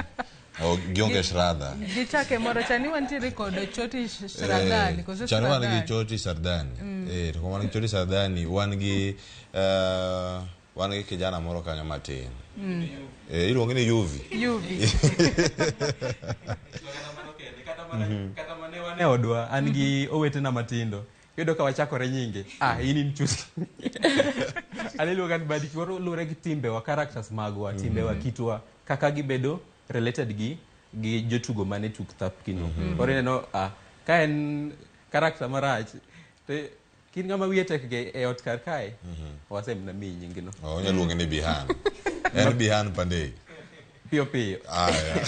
S1: gionge Shradha.
S2: Gichake moro chani wantiere kod Choti Shradhani.
S1: Chani wan gi Choti Sardani. To wan gi Choti Sardani, wan gi kijana moro kanyo matin. Iluonge ni Yuvi.
S2: Yuvi.
S10: Kata mane wan e odwa, an gi owetena matindo. Iyudo ka wachakore nyinge. In in Chutki. An iluonga ni Badiki. Koro luwore gi timbewa, characters magwa, timbewa, kitwa, kaka gibedo related gi jotugo mane tuk Thapki no. Koro ineno, ka en character marach, to kin ng'ama wiye tek ge e ot kar kae, wasemna miyi nyingno.
S1: Onyalo luonge ni Bihan. En Bihan Pandey.
S10: Piyo piyo.
S1: Aya.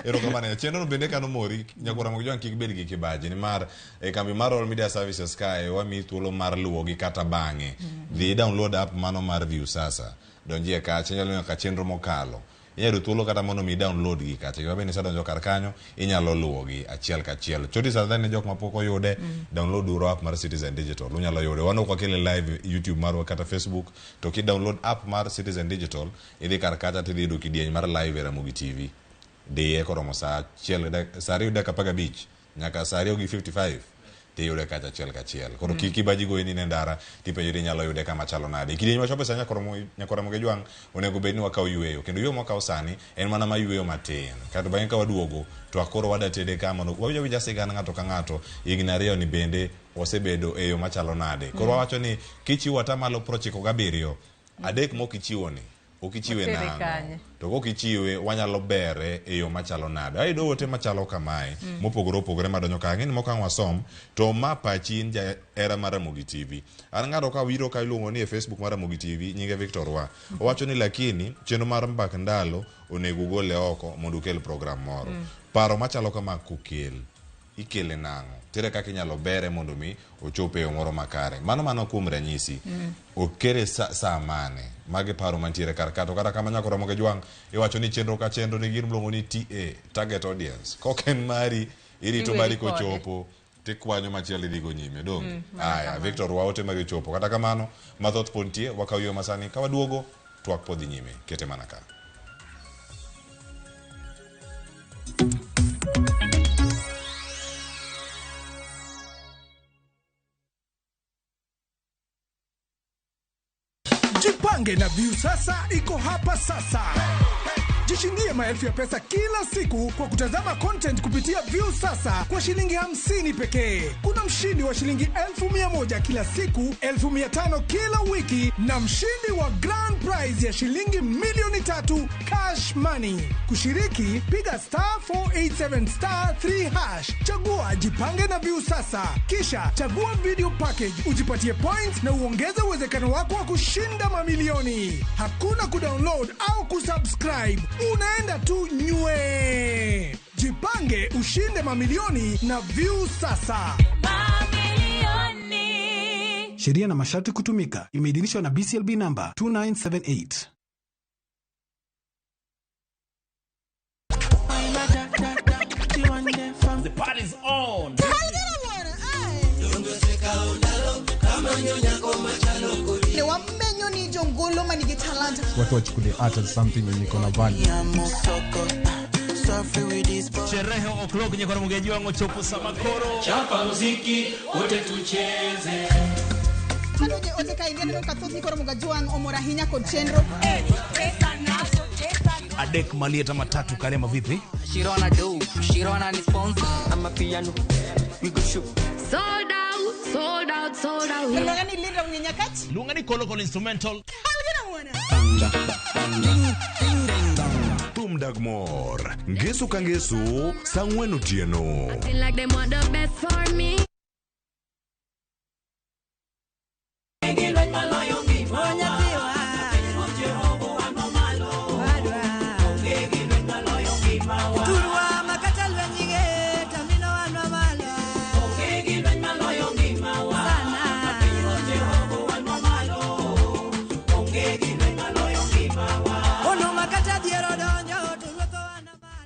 S1: Erokamano. Chenro no bende kano mori nyakora Ramogi Jwang' kik bed gi kibaji nimar e kambi mar All Media Services kae wamiyi thuolo mar luwogi kata bang'e. Dhi download app mano mar Viusasa. Donjie kacha inyalo neno ka chenro mokalo. Inyalo yudo thuolo kata mondo mi download gi kacha. Gima bende isedonjo kar kanyo inyalo luwogi achiel kachiel. Choti sadhani ne jok mapok oyude download uru app mar Citizen Digital. Unyalo yude. Wan ok wakele live YouTube marwa kata Facebook to ki download app mar Citizen Digital idhi kar kacha tidhi yudo kidieny mar live e Ramogi TV. Diye koromo saa achiel saa ariyo dakika 15 nyaka saa 2 gi 55 tiyude kacha achiel kachiel. Koro kik kibaji goyi ni ne ndara tipenjo ni inyalo yude kama chalo nade. Kidieny machopo sa nyakora Ramogi Jwang' onego bed ni wakawo yueyo. Kendo yueyo mwakawo sani en mana ma yueyo matin. Kato bang'e ka waduogo to akoro wada tede ka mondo wawinj awinja sigand ng'ato ka ng'ato higni 2 ni bende osebedo e yo machalo nade. Koro wawacho ni kichiwo atamalo 97 adek mok ichiwo ni ok ichiwe nang'o to kok ichiwe wanyalo bere e yo machalo nade. Ayudo ote machalo kamae mopogore opogore madonjo ka ang'e ni moko ang' wasom to ma pachi in jahera mar Ramogi TV. An ng'ato ka wiro ka iluongo ni e Facebook mar Ramogi TV nyinge Victor Wa. Owacho ni lakini chenro mar mbak ndalo onego ugole oko mondo ukel program moro. Paro machalo kama kokel ikele nang'o? Tere kaka inyalo bere mondo mi ochop e yo moro makare. Mano mano kuom ranyisi. Okere sa mane? Magi paro mantiere kar ka. To kata kama nyako Ramogi Jwang' iwacho ni chenro ka chenro nigi gima iluongo ni TA, target audience. Kok en mari, irito mari kochopo tikwanyo machielo idhigo nyime. Donge? Aya, Victor wa ote mari ochopo. Kata kamano, mathoth pod nitie, wakaw yo masani. Ka waduogo, twak pod dhi nyime. Kete mana ka.
S14: Jipange na Viusasa iko hapa sasa. Jishindie maelfu ya pesa kila siku kwa kutazama content kupitia Viusasa kwa shilingi 50 pekee. Kuna mshindi wa shilingi 1,100 kila siku, 1,500 kila wiki na mshindi wa grand prize ya shilingi 3,000,000 cash money. Kushiriki, piga *487 *3#. Chagua Jipange na Viusasa. Kisha chagua video package, ujipatie points na uongeze uwezekano wako wa kushinda mamilioni. Hakuna kudownload au kusubscribe. Unaenda tu nywe. Jipange ushinde mamilioni na Viusasa.
S15: Mamilioni.
S16: Sheria na masharti kutumika. Imeidhinishwa na BCLB number 2978.
S17: The party's on.
S18: Watu wachukulie art as something yenye iko na value.
S17: Sherehe o'clock nyakora Ramogi Jwang' ochopo sama koro.
S19: Chapa muziki wote tucheze.
S9: Adonje ote ka india neno kathoth ni koro Ramogi Jwang' omor ahinya kod chenro.
S17: Adek malieta matatu karema vipi?
S20: Shirona do, Shirona ni sponsor. I'm a piano. We go shoot.
S21: Sold out, sold out, sold out.
S9: Luonga ni Linda Unyenyakach.
S17: Luonga ni Kolo Kolo instrumental.
S1: Thum dag mor. Ngeso ka ngeso, saa 4 otieno.
S21: Acting like they want the best for me.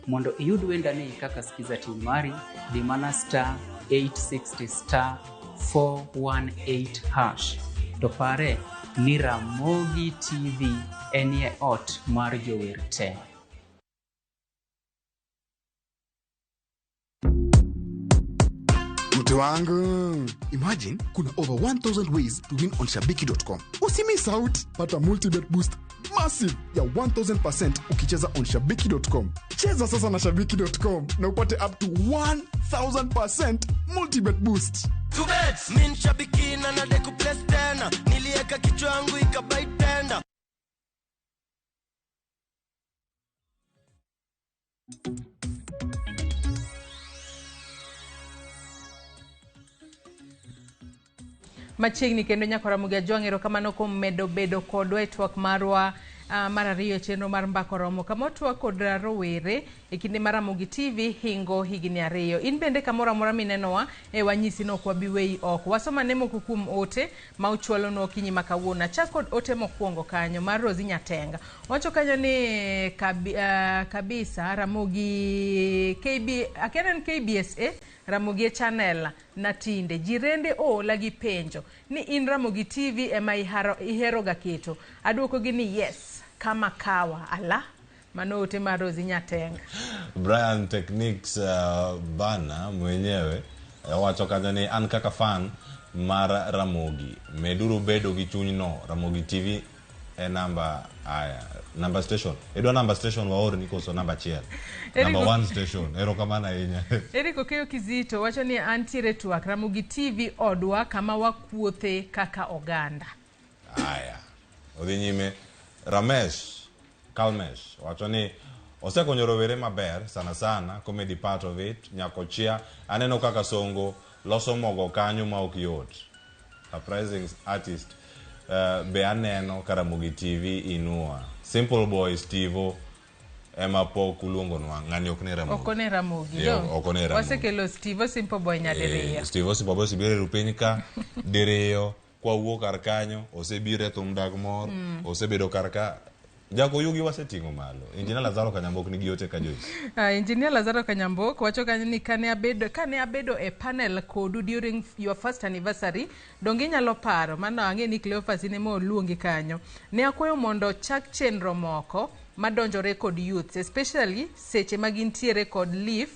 S22: Mondo iyud wendani kaka skiza tune mari, di mana *860 *418# To pare ni Ramogi TV enie ot mar jower te.
S23: Mtu wangu, imagine kuna over 1000 ways to win on shabiki.com. Usimiss out, pata multibet boost massive ya 1000% ukicheza on shabiki.com. Cheza sasa na shabiki.com na upate up to 1000% multibet boost.
S24: Min shabiki na nadeku place tena, nilieka kichwa yangu ikabai tena.
S2: Machiegni kendo nyakora Ramogi Ajwang' erokamano kuom medo bedo kodwa e twak marwa Mar ariyo e chenro mar Mbaka Oromo kama watwak kod rowere e kinde mar Ramogi TV hingo higni 2. In bende kamoro amora minenowa e wanyisi ni ok wabi weyi oko. Wasomane moko kuom ote ma uchwalonwa okinyi ma kawuono. Achak kod ote mokwongo kanyo mar Rosi Nyatenga. Wacho kanyo ni kabisa Ramogi KB akia ni en KBSA Ramogi e channel na tinde. Jirende oola gi penjo ni in Ramogi TV ema ihero ga keto. Aduoko gi ni yes, kama kawa ala. Mano ote mar Rosi Nyatenga.
S1: Brian Techniques bana mwenyewe owacho kanyo ni an kaka fan mar Ramogi, meduru bedo gi chunyno. Ramogi TV e namba aya, namba station. Idwa namba station waorni koso namba 1? Namba 1 station. Erokamano ahinya.
S2: Eric Okeyo Kizito wacho ni antiere twak Ramogi TV odwa kama wakuothe kaka oganda.
S1: Aya. Odhi nyime Ramesh Kalmesh wacho ni osekonyo rowere maber sana sana comedy part of it nyakochia aneno kaka Songo loso mogo kanyo ma ok yot. Surprising artist be aneno ka Ramogi TV inua. Simple Boy Stevo ema pok uluongonwa. Ng'ani ok ne Ramogi.
S2: Ok one Ramogi.
S1: Ok one Ramogi.
S2: Wasekelo Stevo Simple Boy nyadiriyo.
S1: Stevo Simple Boy osebiro e rupiny ka diriyo kwa wuok kar kanyo osebiro e thum dag mor osebedo kar ka. Jako yugi waseting'o malo. Engineer Lazaro Kanyambok nigi ote ka Joyce.
S2: Engineer Lazaro Kanyambok wacho kanyo ni kane abedo e panel kodu during your first anniversary, donge inyalo paro mano ang'e ni Cleophas in ema oluongi kanyo. Ne akwayo mondo chak chenro moko madonjore kod youths, especially seche ma gintiere kod leaf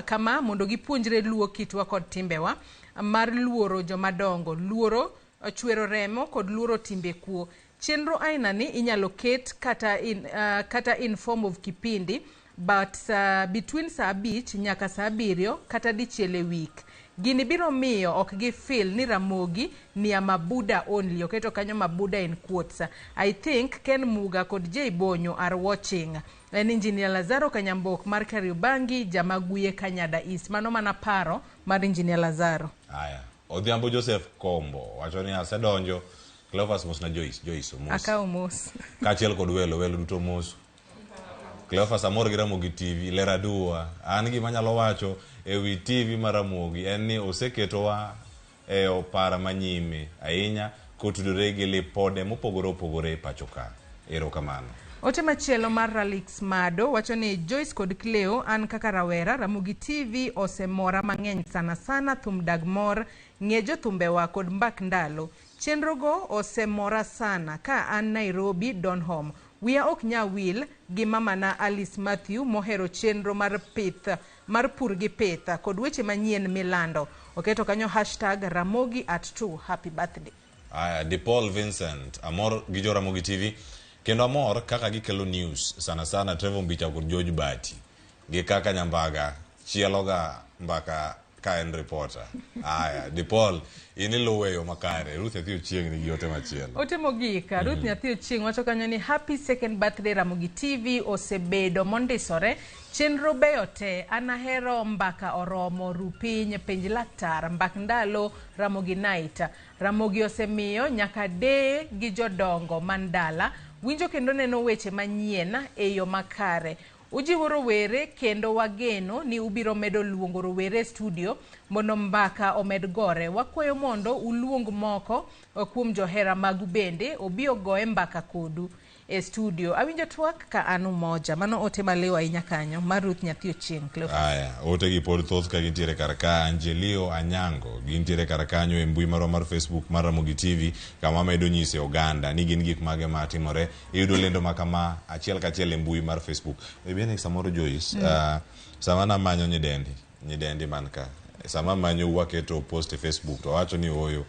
S2: kama mondo gipuonjre luo kitwa kod timbewa mar luoro jomadongo, luoro chwero remo kod luoro timbe kuo. Chenro aina ni inyalo ket kata in form of kipindi but between saa 5 nyaka saa 7 kata dichiel e week. Gini biro miyo ok gi feel ni Ramogi ni ya mabuda only. Oketo kanyo mabuda in quotes. I think Ken Muga kod J Bonyo are watching. En Engineer Lazaro Kanyambok mar Kariobangi Jamaguye Kanyada East. Mano mana paro mar Engineer Lazaro.
S1: Aya. Odhiambo Joseph Kombo wacho ni asedonjo. Cleophas mos na Joyce, Joyce mos.
S2: Akawo mos.
S1: Kaachiel kod welo, welo duto mos. Cleophas amor gi Ramogi TV, ler aduwa. An gima anyalo wacho ewi TV mar Ramogi en ni oseketowa e opara manyime ahinya kotudore gi lipode mopogore opogore e pacho ka. Erokamano.
S2: Ote machielo mar Ralix Mado wacho ni Joyce kod Cleo an kaka rawera Ramogi TV osemora mang'eny sana sana thum dag mor, ng'e jothumbewa kod mbak ndalo. Chenrogo osemora sana ka an Nairobi Donholm. Wiya ok nya wil gi mamana Alice Matthew mohero chenro mar pith mar pur gi pith kod weche manyien milando. Oketo kanyo hashtag Ramogi at 2 happy birthday.
S1: Aya, Di Paul Vincent amor gi jo Ramogi TV kendo amor kaka gikelo news sana sana Trevor Mbicha kod George Bati gi kaka Nyambaga chieloga mbaka ka en reporter. Aya, Di Paul in iluwe yo makare. Ruth Nyathi Ochieng' nigi ote machielo.
S2: Ote mogik, Ruth Nyathi Ochieng' wacho kanyo ni happy second birthday Ramogi TV osebedo mondisore. Chenro beyo te, an ahero mbaka oromo, rupiny, penj laktar, mbak ndalo, Ramogi night. Ramogi osemiyo nyaka deye gi jodongo man dala, winjo kendo neno weche manyien e yo makare. Ujiwo rowere kendo wageno ni ubiro medo luongo rowere e studio mondo mbaka omed gore. Wakwayo mondo uluong moko kuom johera magu bende obi ogoye mbaka kodu e studio. Awinjo twak ka an Umoja. Mano ote maliw ahinya kanyo mar Ruth Nyathi Ochieng'. Cleophas.
S1: Aya, ote gi pod thoth ka gintiere kar ka. Angelio Anyango gintiere kar kanyo e mbui marwa mar Facebook mar Ramogi TV kama medo nyise oganda ni gin gik mage ma timore. Iyudo lendo ma kama achiel kachiel e mbui mar Facebook. Ebene samoro Joyce, sama namanyo nyidendi man ka. Sama manyo waketo post e Facebook to wacho ni oyo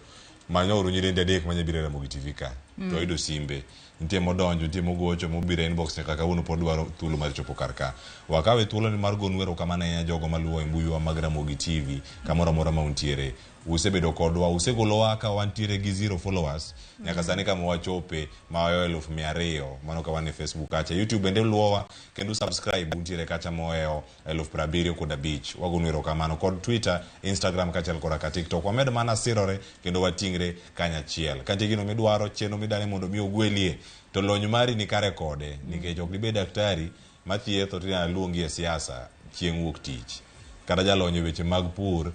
S1: manyo uru nyidendi 3 manya biro e Ramogi TV ka. To yudo simbe. Nitie modonjo, nitie mogocho, mobiro e inbox nyaka kawuono pod dwaro thuolo mar chopo kar ka. Wakawe thuolo ni mar gonu erokamano ahinya jogo maluwo e mbuiwa mag Ramogi TV kamoro amora ma untiere. Usebedo kodwa, usegolowa ka wantiere gi 0 followers nyaka sani kama wachope ma wayo 200,000 mano ka wan e Facebook kacha. YouTube bende luwowa kendo subscribe untiere kacha mohewo 75,000. Wagonu erokamano kod Twitter, Instagram kaachiel koda ka TikTok. Wamed mana sirore kendo wating're kanyachiel. Ka nitie gino midwaro, chenro midane mondo mi ogwelie to lony mari ni kare kode nikech ok dibed daktari mathietho to idana luongi e siasa chieng' wuok tich kata jalony e weche mag pur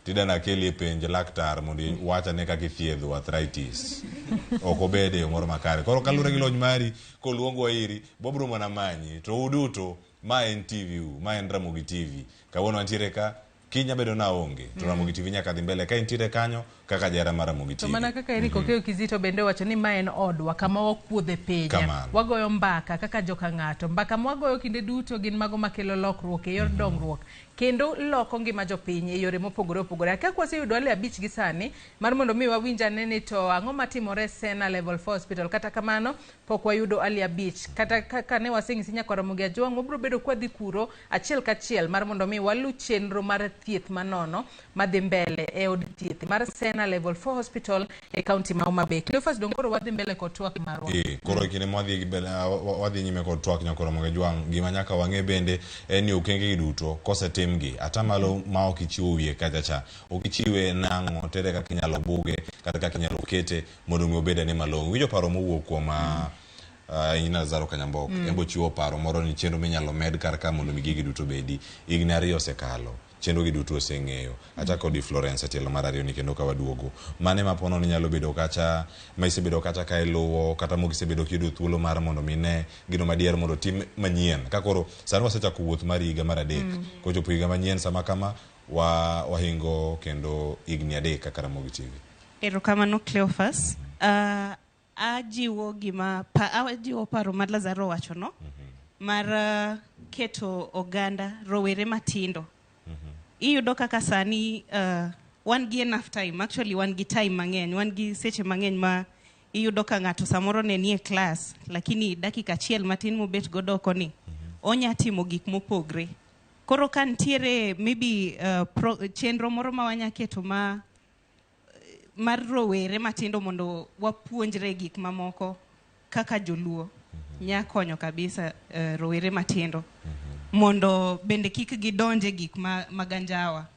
S1: tidana keli e penj laktar mondo iwach ane kaka ithiedho arthritis ok obed e yo moro makare koro kaluwore gi lony mari koluongwa iri wabro mana manyi to uduto ma en TV u ma en Ramogi TV kawuono wantiere ka kiny abedo naonge to Ramogi TV nyaka dhi mbele ka intiere kanyo kaka jahera mar Ramogi
S2: To
S1: TV
S2: mana kaka Eric Okeyo Kizito bende owacho ni ma en odwa kama wakuodhe piny.
S1: Kamano.
S2: Wagoyo mbaka kaka joka ng'ato. Mbaka mwagoyo kinde duto gin mago makelo lokruok e yor dongruok kendo loko ngima jopiny e yore mopogore opogore. Akia kwaseyudo wale abich gi sani mar mondo mi wawinj ane ni to ang'o matimore Sena Level 4 Hospital. Kata kamano pok wayudo ali abich. Kata kaka ne waseng'isi nyakwar Ramogi Ajwang' wabiro bedo kwadhi kuro achiel kachiel mar mondo mi walu chenro mar thieth manono madhi mbele e od thieth mar Sena Level 4 Hospital e kaunti ma Homa Bay. Cleophas Dongoro wadhi mbele kod twak marwa.
S1: Koro e kinde mwadhi gi mbele, wadhi nyime kod twak nyakwar Ramogi Ajwang' gima nyaka wang'e bende en ni okenge gi duto kosetimgi atamalo ma ok ichiwo wiye kacha cha ok ichiwe nang'o tere kaka inyalo buge kata kaka inyalo kete mondo mi obed ane malong'o. Winjo paro mowuok kuom Engineer Lazaro Kanyambok embo chiwo paro moro ni chenro minyalo med kar ka mondo mi gigi duto bedi. Higni ariyo osekalo chenro gi duto oseng'eyo. Achako kodi Florence e tielo mar ariyo ni kendo ka waduogo. Mane ma pono ni nyalo bedo kacha ma isebedo kacha ka iluwo kata mok isebedo kiyudo thuolo mar mondo mi ne gino madier mondo tim manyien. Ka koro sani wasechako wuoth mar higa mar adek. Kochopo higa manyien sama kama wa wahingo kendo higni adek kaka Ramogi TV.
S11: Erokamano Cleophas. Ajiwo gima ajiwo paro mar Lazaro wacho no mar keto oganda rowere matindo. Iyudo kaka sani wan gi enough time, actually wan gi time mang'eny, wan gi seche mang'eny ma iyudo ka ng'ato samoro ne nie class lakini dakika achiel matin mobet godo oko ni onya timo gik mopogre. Koro ka nitiere maybe chenro moro ma wanya keto ma mar rowere matindo mondo wapuonjre gik mamoko kaka joluo nya konyo kabisa rowere matindo mondo bende kik gidonje gik mag anjawa.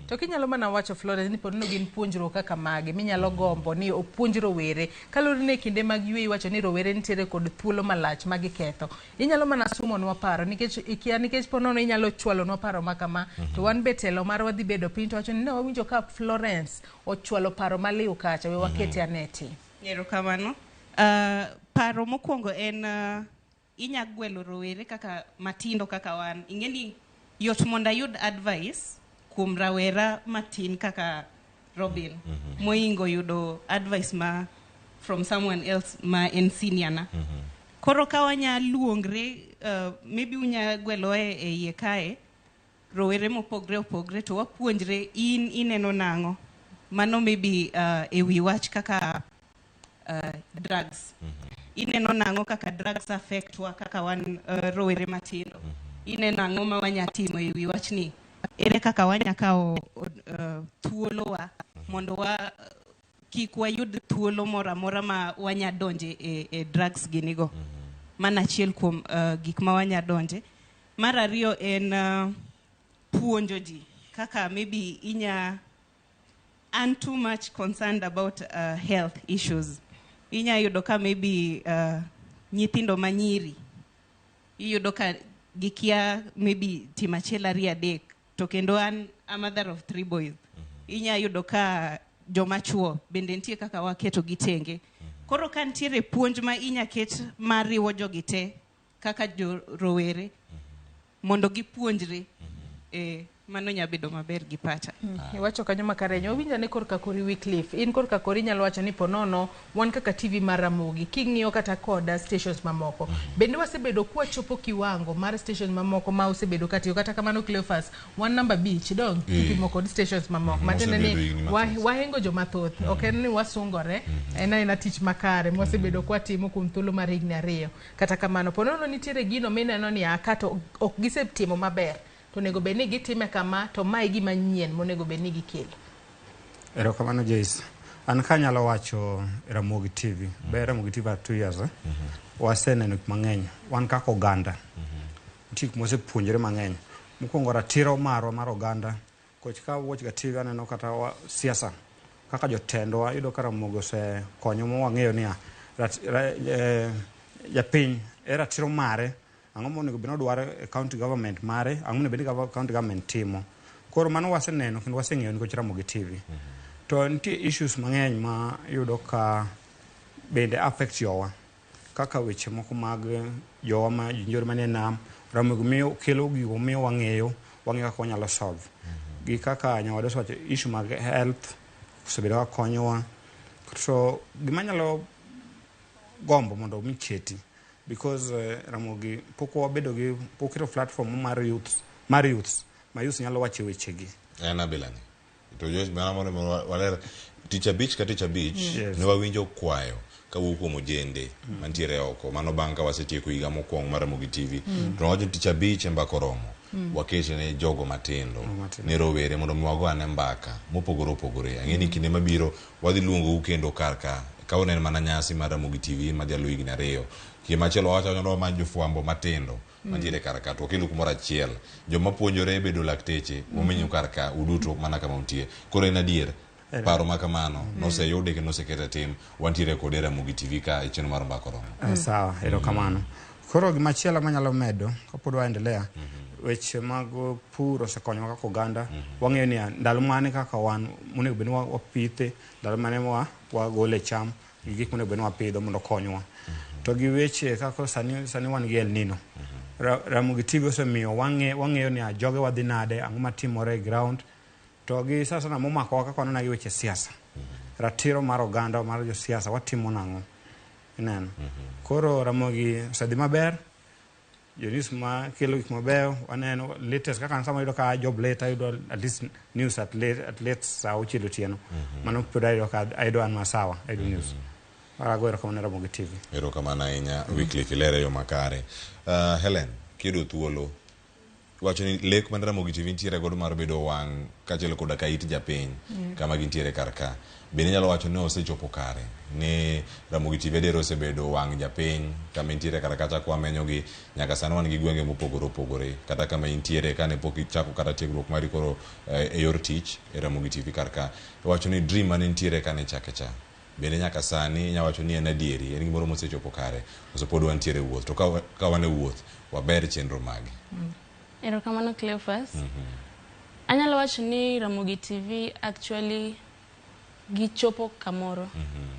S2: To kinyalo mana wacho Florence ni pod no gin puonjruok kaka mage minyalo gombo ni opuonj rowere kaluwore ni e kinde mag yweyo iwacho ni rowere nitiere kod thuolo malach ma giketho. Inyalo mana sumonwa paro nikech ikia nikech po nono inyalo chwalonwa paro ma kama to wan be telo marwa dhi bedo piny to wacho ni ne wawinjo ka Florence ochwalo paro maliw kacha we wakete ane tim.
S11: Erokamano. Paro mokwongo en inya gwelo rowere kaka matindo kaka wan. Ing'e ni yot mondo ayud advice kuom rawera matin kaka Robin moingo yudo advice ma from someone else ma en senior na. Koro ka wanya luongre maybe unya gwelo e iye kae rowere mopogre opogre to wapuonjre in ineno nang'o mano maybe e wi wach kaka drugs. Ineno nang'o kaka drugs affect wa kaka wan rowere matindo. Ineno ang'o ma wanya timo e wi wachni. Ere kaka wanya kawo thuolowa mondo wa kik wayud thuolo moro amora ma wanya donje e drugs ginigo. Mano achiel kuom gik ma wanya donje. Mar ariyo en puonjo ji kaka maybe inya I'm too much concerned about health issues. Inya yudo ka maybe nyithindo manyiri iyudo ka gikia maybe tim achiel ariyo adek to kendo an a mother of 3 boys. Inya yudo ka joma chuo bende nitie kaka waketo gi tenge. Koro ka nitiere puonj ma inya ket mariwo jogi te kaka jo rowere mondo gipuonjre mano nya bedo maber gi pacha.
S2: Iwacho kanyo makare, wawinjo ni korka kori Wycliffe, in korka kori inyalo wacho ni ponono wan kaka TV mar Ramogi king'iyo kata koda stations mamoko bende wasebedo kwachopo kiwango mar stations mamoko ma osebedo katiyo kata kamano Cleophas wan namba 5 dong kipimo kod stations mamoko matiende ni wahengo joma thoth ok en ni wasungore en aena tich makare mwasebedo kwatimo kuom thuolo mar higni 2 kata kamano ponono nitiere gino mineno ni kato ok gisetimo maber to onego bed ni gitime kama to mae gima nyien monego bed ni gikelo.
S8: Erokamano Joyce. An kanyalo wacho Ramogi TV. Ber Ramogi TV 2 years. Waseneno gik mang'eny. Wan kaka oganda. Nitie gik mwasepuonjore mang'eny. Mokwongo ratiro marwa mar oganda. Koch ka watch ga TV aneno kata siasa. Kaka jotendwa iyudo ka Ramogi osekonyo ma wang'eyo niya, japiny e ratiro mare, ang'o monego bed ni odwaro e county government mare, ang'o monego bed ni county government timo. Koro mano waseneno kendo waseng'eyo nikech Ramogi TV. To nitie issues mang'eny ma iyudo ka bende affect jowa. Kaka weche moko mag jowa ma jonjore manie nam, Ramogi miyo kelo gigo miyo wang'eyo, wang'eyo kaka wanyalo solve. Gi kaka nyawadu osewacho issue mag health osebedo ka konyowa. So gima anyalo gombo mondo mi keti because Ramogi pok wabedo gi pok keto platform mar youths mar youths ma youths nyalo wache wechegi.
S1: En abila ni. To Joyce mana mondo waler tich abich ka tich abich
S8: Yes.
S1: ne wawinjo kwayo kawuok kuom ojende mantiere oko mano bang' ka wasetieko higa mokwongo mar Ramogi TV. To wawacho ni tich abich e mbaka oromo. Wakete ne jogo matindo,
S8: matindo.
S1: ne rowere mondo mi wago ane mbaka mopogore opogore. Ang'e ni kinde mabiro wadhi luongou kendo kar ka ka unen mana nyasi mar Ramogi TV madhialo higni 2. Kinde machielo wawacho ni wamany jofwambo matindo mantiere kar ka to wakelu kumoro achiel. Joma puonjore bedo lakteche wamenyu kar ka uduto mana kama untie. Koro en adier paro ma kamano noseyude kendo oseket e tim wantiere kode e Ramogi TV ka e chenro mar mbaka oromo.
S8: Sawa, erokamano. Koro gimachielo manyalo medo kapod waendelea, weche mag pur osekonyowa kaka oganda. Wang'eyo niya, ndalo mane kaka wan monego bed ni wapithe, ndalo mane wagole cham, gi gik monego bed ni wapidho mondo okonywa. To gi weche kaka sani wan gi El Nino. Ramogi TV osemiyo wang'eyo niya, joge wadhi nade, ang'o matimore e ground. To gi sasa momakowa kaka waneno gi weche siasa. Ratiro mar oganda mar josiasa watimo nang'o? Ineno. Koro Ramogi osedhi maber. Jo news ma kelo gik mabeyo waneno latest kaka an sama ayudo ka job late ayudo at least news at late saa 6 otieno. Mano pod ayudo ka ayudo an masawa ayudo news. Ago erokamano ne Ramogi TV.
S1: Erokamano ahinya Wycliffe ilere yo makare. Helen, kiyudo thuolo wacho ni lek man Ramogi TV nitiere godo mar bedo wang' kaachiel koda ka it japiny kama gintiere kar ka. Bende inyalo wacho ni osechopo kare ni Ramogi TV adier osebedo wang' japiny kama intiere kar kacha kwamenyogi nyaka sani wan gi gwenge mopogore opogore kata kama intiere kane pok ichako kata tiegruok mari koro e yor tich e Ramogi TV kar ka. Iwacho ni dream mane nitiere kane ichake cha bende nyaka sani inyalo wacho ni en adieri en gimoro mosechopo kare koso pod wantiere e wuoth to ka wan e wuoth waber chenro mage.
S13: Erokamano Cleophas. Anyalo wacho ni Ramogi TV actually gichopo kamoro.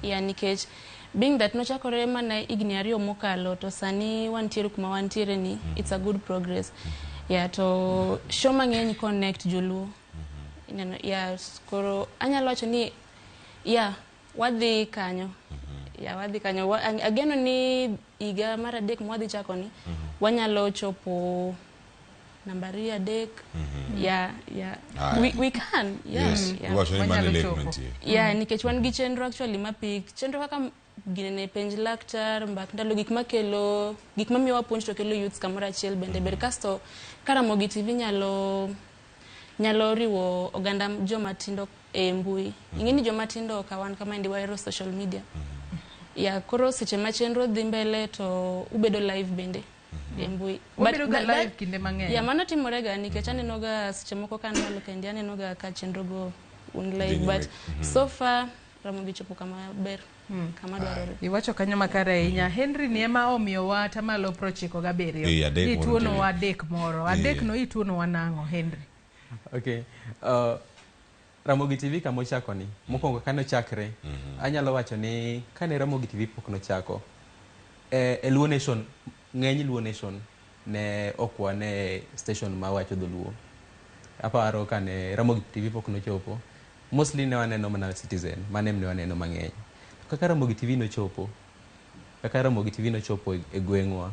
S13: Yeah, nikech being that nochakore mana higni 2 mokalo to sani wantiere kuma wantiere ni, it's a good progress. Yeah, to show mang'eny connect joluo. Ineno, yeah, koro anyalo wacho ni yeah, wadhi kanyo. Yeah, wadhi kanyo. Ageno ni higa mar 3 mwadhi chako ni, wanyalo chopo nambari 3. Yeah, yeah. We can. Yeah,
S1: Yes.
S13: yeah.
S1: Iwacho ni mano
S2: Wanyalo
S1: lek
S2: chopo.
S1: mantie.
S13: Yeah, nikech wan gi chenro actually mapik. Chenro kaka ginene penj laktar, mbak ndalo gik makelo, gik mamiyowa puonj to kelo youths kamoro achiel bende ber. Kasto ka Ramogi TV nyalo riwo oganda joma tindo e mbui. Ing'e ni joma tindo ka wan kama endi wahero social media. Yeah, koro seche ma chenro dhi mbele to ubedo live bende e mbui.
S2: Wabedo ga live kinde mang'eny.
S13: Yeah, mano timore ga nikech aneno ga seche moko ka an malo kendi aneno ga ka chenro go un live,
S1: Dhi nyime.
S13: but so far Ramogi chopo kama ber, kama dwarore.
S2: Iwacho kanyo makare ahinya. Henry ni ema omiyowa tamalo 97.
S1: Eh, adek moro
S2: Ituonowa
S1: nitie.
S2: 3 moro. 3 no ituonowa nang'o, Henry?
S10: Okay. Ramogi TV kama ochako ni, mokwongo kane ochakre, anyalo wacho ni kane Ramogi TV pok nochako, e Luo Nation, ng'eny Luo Nation ne ok wane station ma wacho dholuo. Aparo kane Ramogi TV pok nochopo, mostly ne waneno mana Citizen, mano em ne waneno mang'eny. Kaka Ramogi TV nochopo, kaka Ramogi TV nochopo e gweng'wa,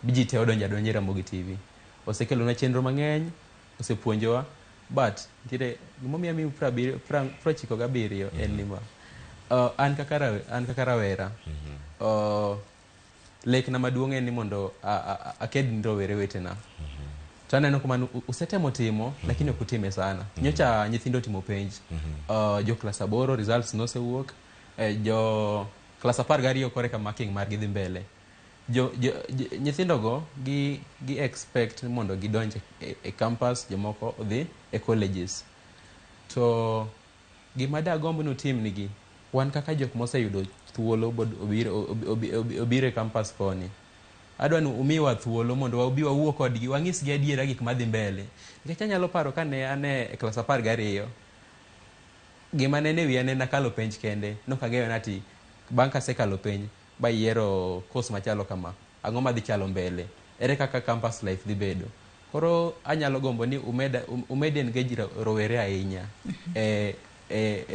S10: ji te odonjo adonja e Ramogi TV. Osekelonwa chenro mang'eny, osepuonjowa, but nitiere gimomiyo amiyo 97 en ni ma. An kaka rawera, lekna maduong' en ni mondo aked ni rowere wetena. To aneno kuma usetemo timo, lakini ok utime sana. Nyocha nyithindo otimo penj. Jo klas 8 results nosewuok, jo klas 12 koreka marking margi dhi mbele. Nyithindogo gi expect mondo gidonj e campus, jomoko odhi e colleges. To Gima dagomb ni utimnigi, wan kaka jok moseyudo thuolo obiro e campus koni. Adwa ni umiwa thuolo mondo wabi wawuo kodgi, wang'isgi adiera gik madhi mbele. Nikech anyalo paro kane an e klas 12, gima nene wiya ne nakalo penj kende, nok ang'eyo ni ati bang' kasekalo penj bayiero course machalo kama, ang'o madhi chalo mbele, ere kaka campus life dhi bedo. Koro anyalo gombo ni umed engage rowere ahinya e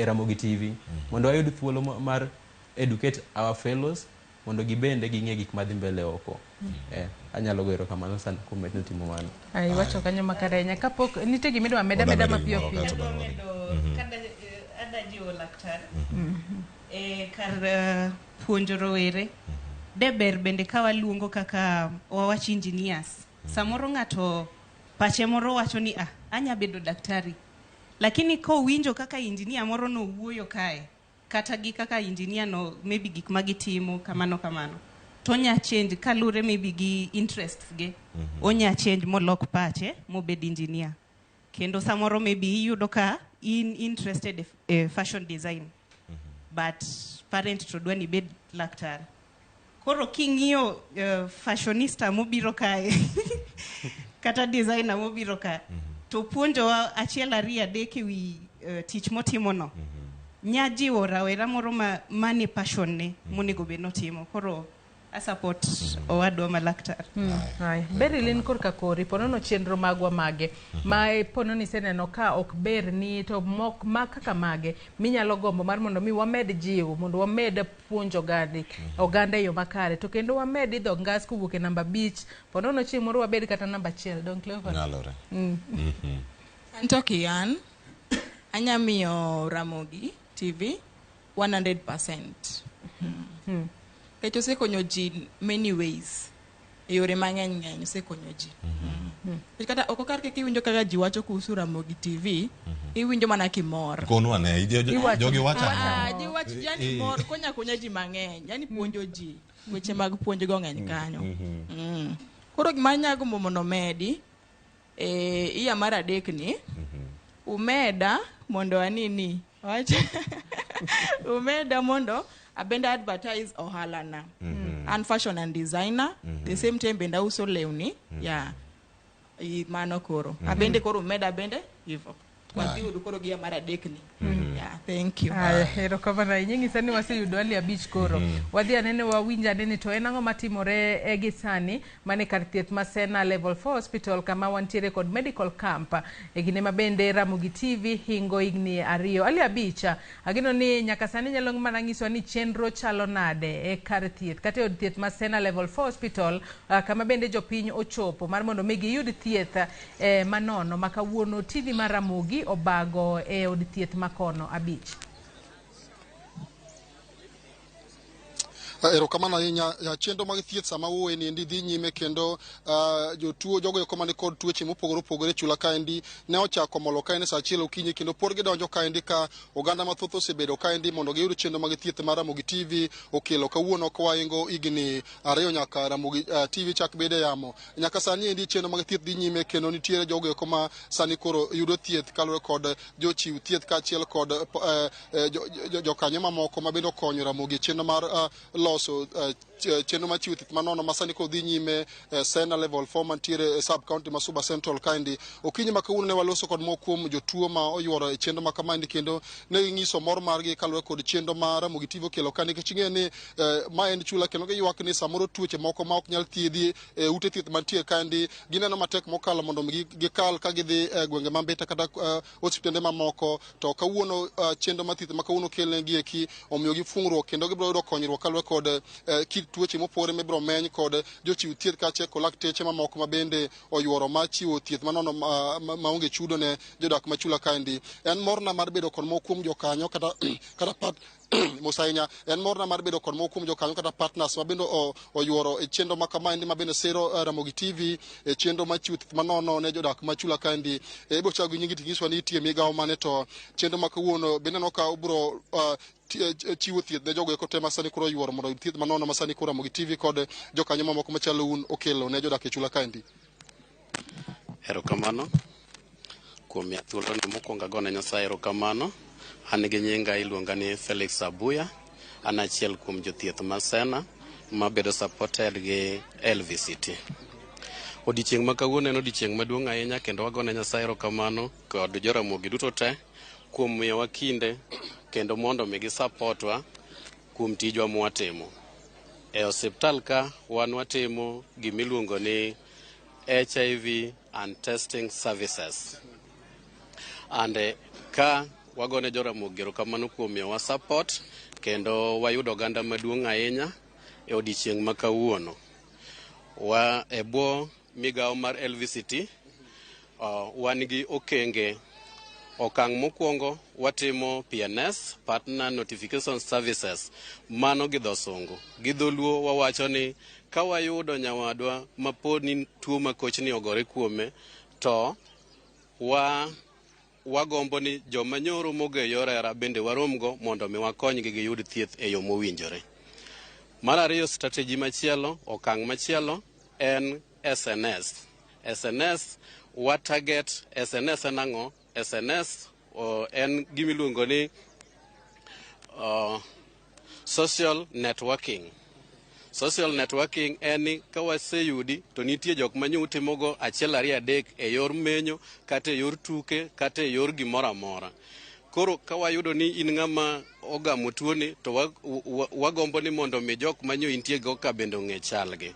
S10: Ramogi TV mondo wayud thuolo mar educate our fellows mondo gibende ging'e gik madhi mbele oko. Anyalo goyo erokamano sana kuom timo mano.
S2: Ai wacho kanyo makare ahinya. Kapok nitie gima idwa meda mapiyo piyo.
S11: Ada jiwo laktar kar puonjo rowere. De ber bende ka waluongo kaka wawach engineers. Samoro ng'ato pache moro wacho ni anya bedo daktari. Lakini kowinjo kaka engineer moro no wuoyo kae, kata gi kaka engineer no maybe gik magitimo kamano kamano, to onya change kalure maybe gi interests ge. Onya change molok pache mobed engineer. Kendo samoro maybe iyudo ka in interested e fashion design, but parent to dwa ni bed laktar. Koro king'iyo fashionista mobiro kae kata designer mobiro kae, to puonjowa achiel ariyo adek ewi tich motimono, nya jiwo rawera moro mane passion ne monego bed notimo. Koro a support owadwa ma laktar.
S2: Berilyn korka kori ponono chenro magwa mage ma pono ni iseneno ka ok ber ni to mok ma kaka mage minyalo gombo mar mondo mi wamed jiwo mondo wamed puonjo oganda e yo makare to kendo wamed idho ngas kowuok e namba 5 ponono chieng' moro wabed kata namba 1 don Cleophas.
S1: Nyalore.
S9: Anto kian anya miyo Ramogi TV 100%. Nikech osekonyo ji many ways. E yore mang'eny ng'eny osekonyo ji. Kata oko kar kaka iwinjo kaka ji wacho kuhusu Ramogi TV, iwinjo mana kimor.
S1: Konwa ne, jogi wacho ang'o?
S9: Ji wacho, yani mor, konya konya ji mang'eny, yani puonjo ji. Weche mag puonjo go ng'eny kanyo. Koro gima anyago mondo medi, iya mar 3 ni, umeda mondo anini. Umeda mondo abenda advertise ohala na. And fashion and designer. The same time benda uso lewni. Yeah. Mano koro. Abende koro umeda abende hivyo. Wadhi udu koro gia mar 3 ni. Yeah, thank you.
S2: Erokamano ahinya. Nyisa ni waseyudo ali 5 koro. Wadhi anene wawinj anene to en ang'o matimore gi sani mane kar thieth ma Sena Level 4 Hospital kama wantiere kod medical camp e kinde ma bende Ramogi TV hingo higni 2. Ali 5 ageno ni nyaka sani nyalo mana nyiso ni chenro chalo nade e kar thieth kata e od thieth ma Sena Level 4 Hospital kama bende jopiny ochopo mar mondo mi giyud thieth manono ma kawuono TV mar Ramogi obago e od thieth makono 5.
S3: Erokamano ahinya. Chenro mag thieth sama wuoye ni endi dhi nyime kendo jotuo jogo eko mani kod tuoche mopogore opogore chula kaendi ne ochako molo kaendi saa 1 okinyi kendo pod gidonjo kaendi ka oganda mathoth osebedo kaendi mondo giyud chenro mag thieth mar Ramogi TV okelo kawuono kwaingo higni 2 nyaka Ramogi TV chak bede yamo. Nyaka sani endi chenro mag thieth dhi nyime kendo nitiere jogo eko ma sani koro yudo thieth kaluwore kod jochiw thieth kaachiel kod jokanyo mamoko ma bende okonyo Ramogi chenro mar loso chenro mar chiwo thieth manono ma sani koro dhi nyime Sena Level 4 mantiere e sub county ma Suba Central kaendi. Okinyi ma kawuono ne waloso kod moko kuom jotuo ma oyuoro e chenro ma kamaendi kendo ne ginyiso mor margi kaluwore kod chenro ma Ramogi TV okelo ka nikech ing'eyo ni ma en chula kendo giywak ni samoro tuoche moko ma ok nyal thiedhi e ute thieth mantie kaendi gineno matek mokalo mondo gikal ka gidhi e gwenge ma Mbita kata osiptende mamoko. To kawuono chenro mar thieth ma kawuono okelnegi eki omiyo gi fungruok kendo gibiro yudo konyruok kaluwore kod kit tuoche mopogore mibiro meny kod jochiw thieth kaachiel kod lakteche mamoko ma bende oyuoro mar chiwo thieth manono maonge chudo ne jodak ma chula kaendi. En morna mar bedo kod moko kuom jokanyo kata kata mos ahinya. En morna mar bedo kod moko kuom jokanyo kata partners ma bende oyuoro e chenro ma kamaendi ma bende sero Ramogi TV e chenro mar chiwo thieth manono ne jodak ma chula kaendi. Ibiro chako gi nyingi tinyiswa ni itie migawo mane to chenro ma kawuono bende neno ka ubiro chiwo thieth ne jogo eko te ma sani koro oyuoro mondo oyud thieth manono ma sani koro Ramogi TV kod jokanyo mamoko machalo un okelo ne jodak e chula kaendi.
S4: Erokamano kuom miya thuolo ni mokwongo agone Nyasaye erokamano. An gi nyinga iluonga ni Felix Abuya. An achiel kuom jothieth ma Sena mabedo supported gi LVCT. Odiochieng' ma kawuono en odiochieng' maduong' ahinya kendo wagone Nyasaye erokamano kod joramogi duto te kuom miyowa kinde kendo mondo mi gisupportwa kuom tijwa mwatimo. E osiptal ka wan watimo gimiluongo ni HIV and testing services. And ka wagone joramogi erokamano kuom miyowa support kendo wayudo oganda maduong' ahinya e odiochieng' ma kawuono. Wa e bwo migawo mar LVCT wan gi okenge. Okang' mokwongo watimo PNS, Partner Notification Services, mano gi dho sungu. Gi dholuo wawacho ni ka wayudo nyawadwa ma pod ni tuo makochni ogore kuome, to wagombo ni joma nyoro mogo e yor hera bende waromgo mondo mi wakonygi giyud thieth e yo mowinjore. Mar ariyo, strategy machielo, okang' machielo en SNS. SNS wa target SNS en ang'o? SNS en gimiluongo ni social networking. Social networking en ni ka waseyudi to nitie jok ma nyo utimogo achiel ariyo adek e yor menyo kata e yor tuke kata e yor gimoro amora. Koro ka wayudo ni in ng'ama ogamo tuoni to wagombo ni mondo mi jok ma nyo intie go ka bende ong'e chalgi.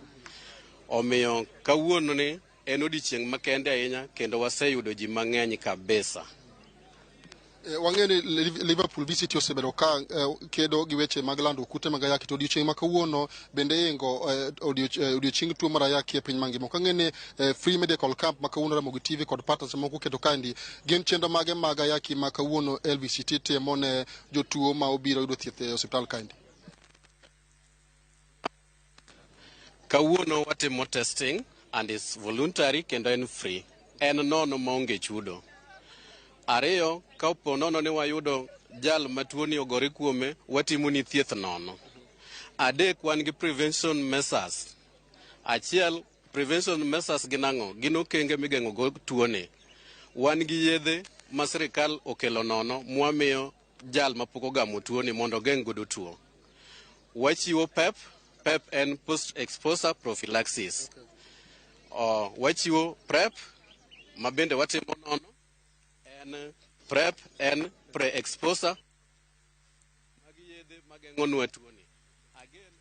S4: Omiyo kawuono ni en odiochieng' makende ahinya kendo waseyudo ji mang'eny kabisa.
S3: Wang'eyo ni Liverpool VCT osebedo ka kedo gi weche mag lando kute mag ayaki, to odiochieng' ma kawuono bende ingo odiochieng' tuo mar ayaki e piny mangima. Ok ang'e ni free medical camp ma kawuono Ramogi TV kod partners moko keto kaendi gin chenro mage mag ayaki ma kawuono LVCT timo ne jotuo ma obiro yudo thieth e osiptal kaendi.
S4: Kawuono watimo testing and is voluntary kendo en free. En nono maonge chudo. Ariyo, ka opo nono ni wayudo jal matuoni ogore kuome, watimo ni thieth nono. Adek, wan gi prevention measures. Achiel, prevention measures gin ang'o? Gin okenge migeng'o go tuoni. Wan gi yedhe ma sirikal okelo nono mwamiyo jal mapok ogamo tuoni mondo ogeng' godo tuo. Wachiwo PEP. PEP en post exposure prophylaxis. Wachiwo PrEP ma bende watimo nono. En PrEP en pre-exposure. Magi yedhe mageng'onwa tuoni. Again,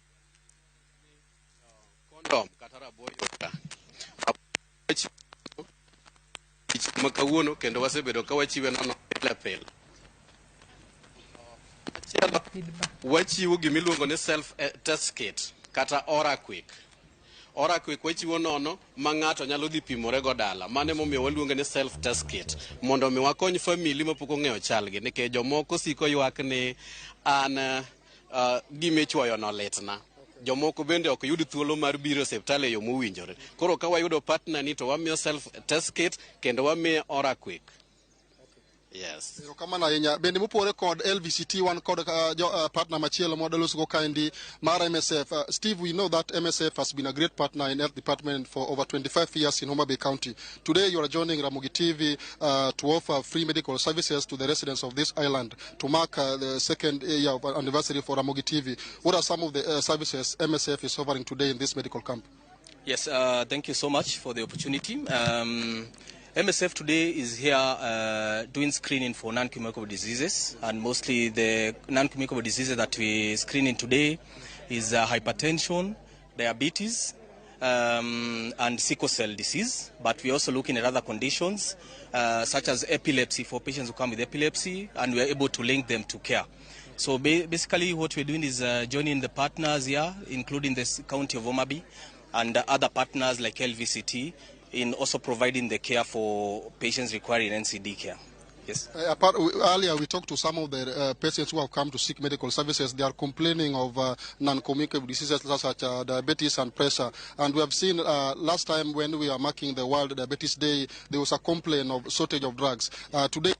S4: condom kata rabo yuka. Ma kawuono kendo wasebedo ka wachiwe nono pile pile. Machielo, wachiwo gimiluongo ni self test kit kata OraQuick. OraQuick wachiwo nono ma ng'ato nyalo dhi pimore go dala. Mano emomiyo waluonge ni self test kit mondo mi wakony family mapok ong'eyo chalgi nikech jomoko siko ywak ni an gimichuoyo no litna. Jomoko bende ok yud thuolo mar biro e osiptal e yo mowinjore. Koro ka wayudo partner ni to wamiyo self test kit kendo wamiye OraQuick. Yes.
S3: Erokamano ahinya. Bende mopogore kod LVCT wan kod partner machielo mwadwa loso kaendi mar MSF. Steve, we know that MSF has been a great partner in health department for over 25 years in Homa Bay County. Today you are joining Ramogi TV to offer free medical services to the residents of this island to mark the second year of anniversary for Ramogi TV. What are some of the services MSF is offering today in this medical camp?
S5: Yes, thank you so much for the opportunity. MSF today is here doing screening for non-communicable diseases, and mostly the non-communicable diseases that we screen in today is hypertension, diabetes, and sickle cell disease. But we're also looking at other conditions such as epilepsy for patients who come with epilepsy, and we are able to link them to care. So basically what we're doing is joining the partners here, including the county of Homa Bay and other partners like LVCT, in also providing the care for patients requiring NCD care. Yes.
S3: Earlier we talked to some of the patients who have come to seek medical services. They are complaining of non-communicable diseases such as diabetes and pressure. And we have seen last time when we are marking the World Diabetes Day, there was a complaint of shortage of drugs. Today,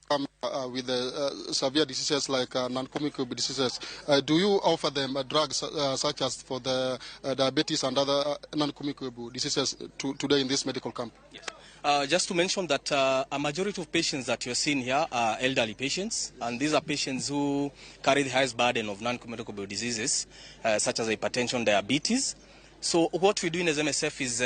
S3: come with severe diseases like non-communicable diseases. Do you offer them drugs such as for the diabetes and other non-communicable diseases today in this medical camp?
S5: Yes. Just to mention that a majority of patients that you're seeing here are elderly patients, and these are patients who carry the highest burden of non-communicable diseases, such as hypertension, diabetes. So what we're doing as MSF is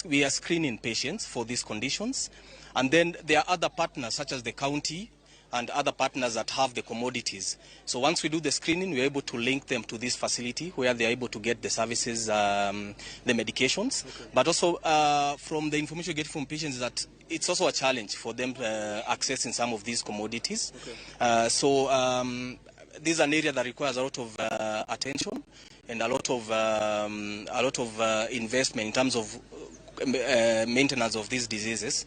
S5: we are screening patients for these conditions, and then there are other partners such as the county and other partners that have the commodities. So once we do the screening, we're able to link them to this facility where they're able to get the services, the medications. But also from the information we get from patients that it's also a challenge for them accessing some of these commodities. So this is an area that requires a lot of attention and a lot of investment in terms of maintenance of these diseases,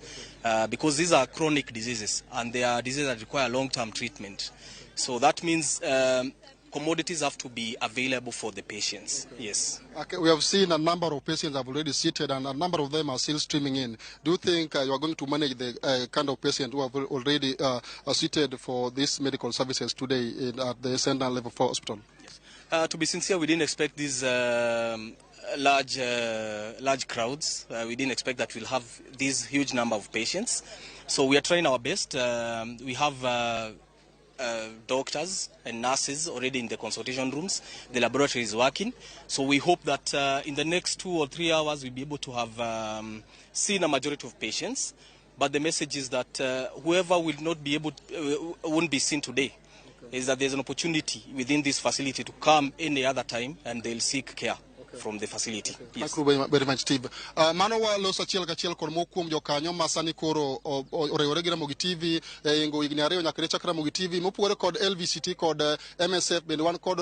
S5: because these are chronic diseases and they are diseases that require long-term treatment. So that means commodities have to be available for the patients. Yes.
S3: Okay, we have seen a number of patients have already seated and a number of them are still streaming in. Do you think you are going to manage the kind of patient who have already seated for these medical services today at the Sena Level 4 Hospital?
S5: Yes. To be sincere, we didn't expect these large crowds. We didn't expect that we'll have this huge number of patients. So we are trying our best. We have doctors and nurses already in the consultation rooms. The laboratory is working. So we hope that in the next 2 or 3 hours we'll be able to have seen a majority of patients. But the message is that whoever will not be able to, won't be seen today, is that there's an opportunity within this facility to come any other time and they'll seek care from the facility. Yes.
S3: Thank you very much, Steve. Mano wa loso achiel kachiel kod moko kuom jokanyo ma sani koro oriwore gi Ramogi TV e ingo higni 2 nyaka ne chak Ramogi TV mopogore kod LVCT kod MSF bende wan kod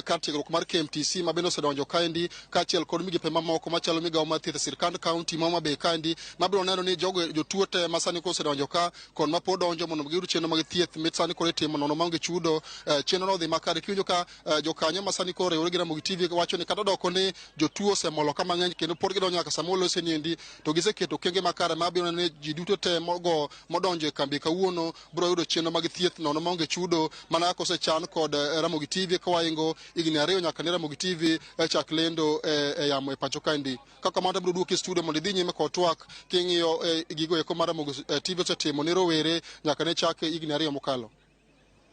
S3: kar tiegruok mar KMTC ma bende osedonjo kaendi kaachiel kod migepe mamoko machalo migawo mar thieth e sirkand kaunti ma Homa Bay kaendi mabiro neno ni jogo jotuo te ma sani koro osedonjo ka kod mapod donjo mondo giyud chenro mag thieth mit sani koro itimo nono maonge chudo. Chenro no dhi makare kiwinjo ka jokanyo ma sani koro oriwore gi Ramogi TV wacho ni kata doko ni jotuo osemolo ka mang'eny kendo pod gidonjo nyaka sama olose niendi to giseketo okenge makare mabiro neno ni ji duto te mogo modonjo e kambi kawuono biro yudo chenro mag thieth nono maonge chudo mana kaka osechan kod Ramogi TV ka waingo higni 2 nyaka ne Ramogi TV chak lendo e yamo e pacho kaendi. Kaka kamano abiro duoki e studio mondo idhi nyime kod twak king'iyo gigo eko ma Ramogi TV osetimo ne rowere nyaka ne chak higni 2 mokalo.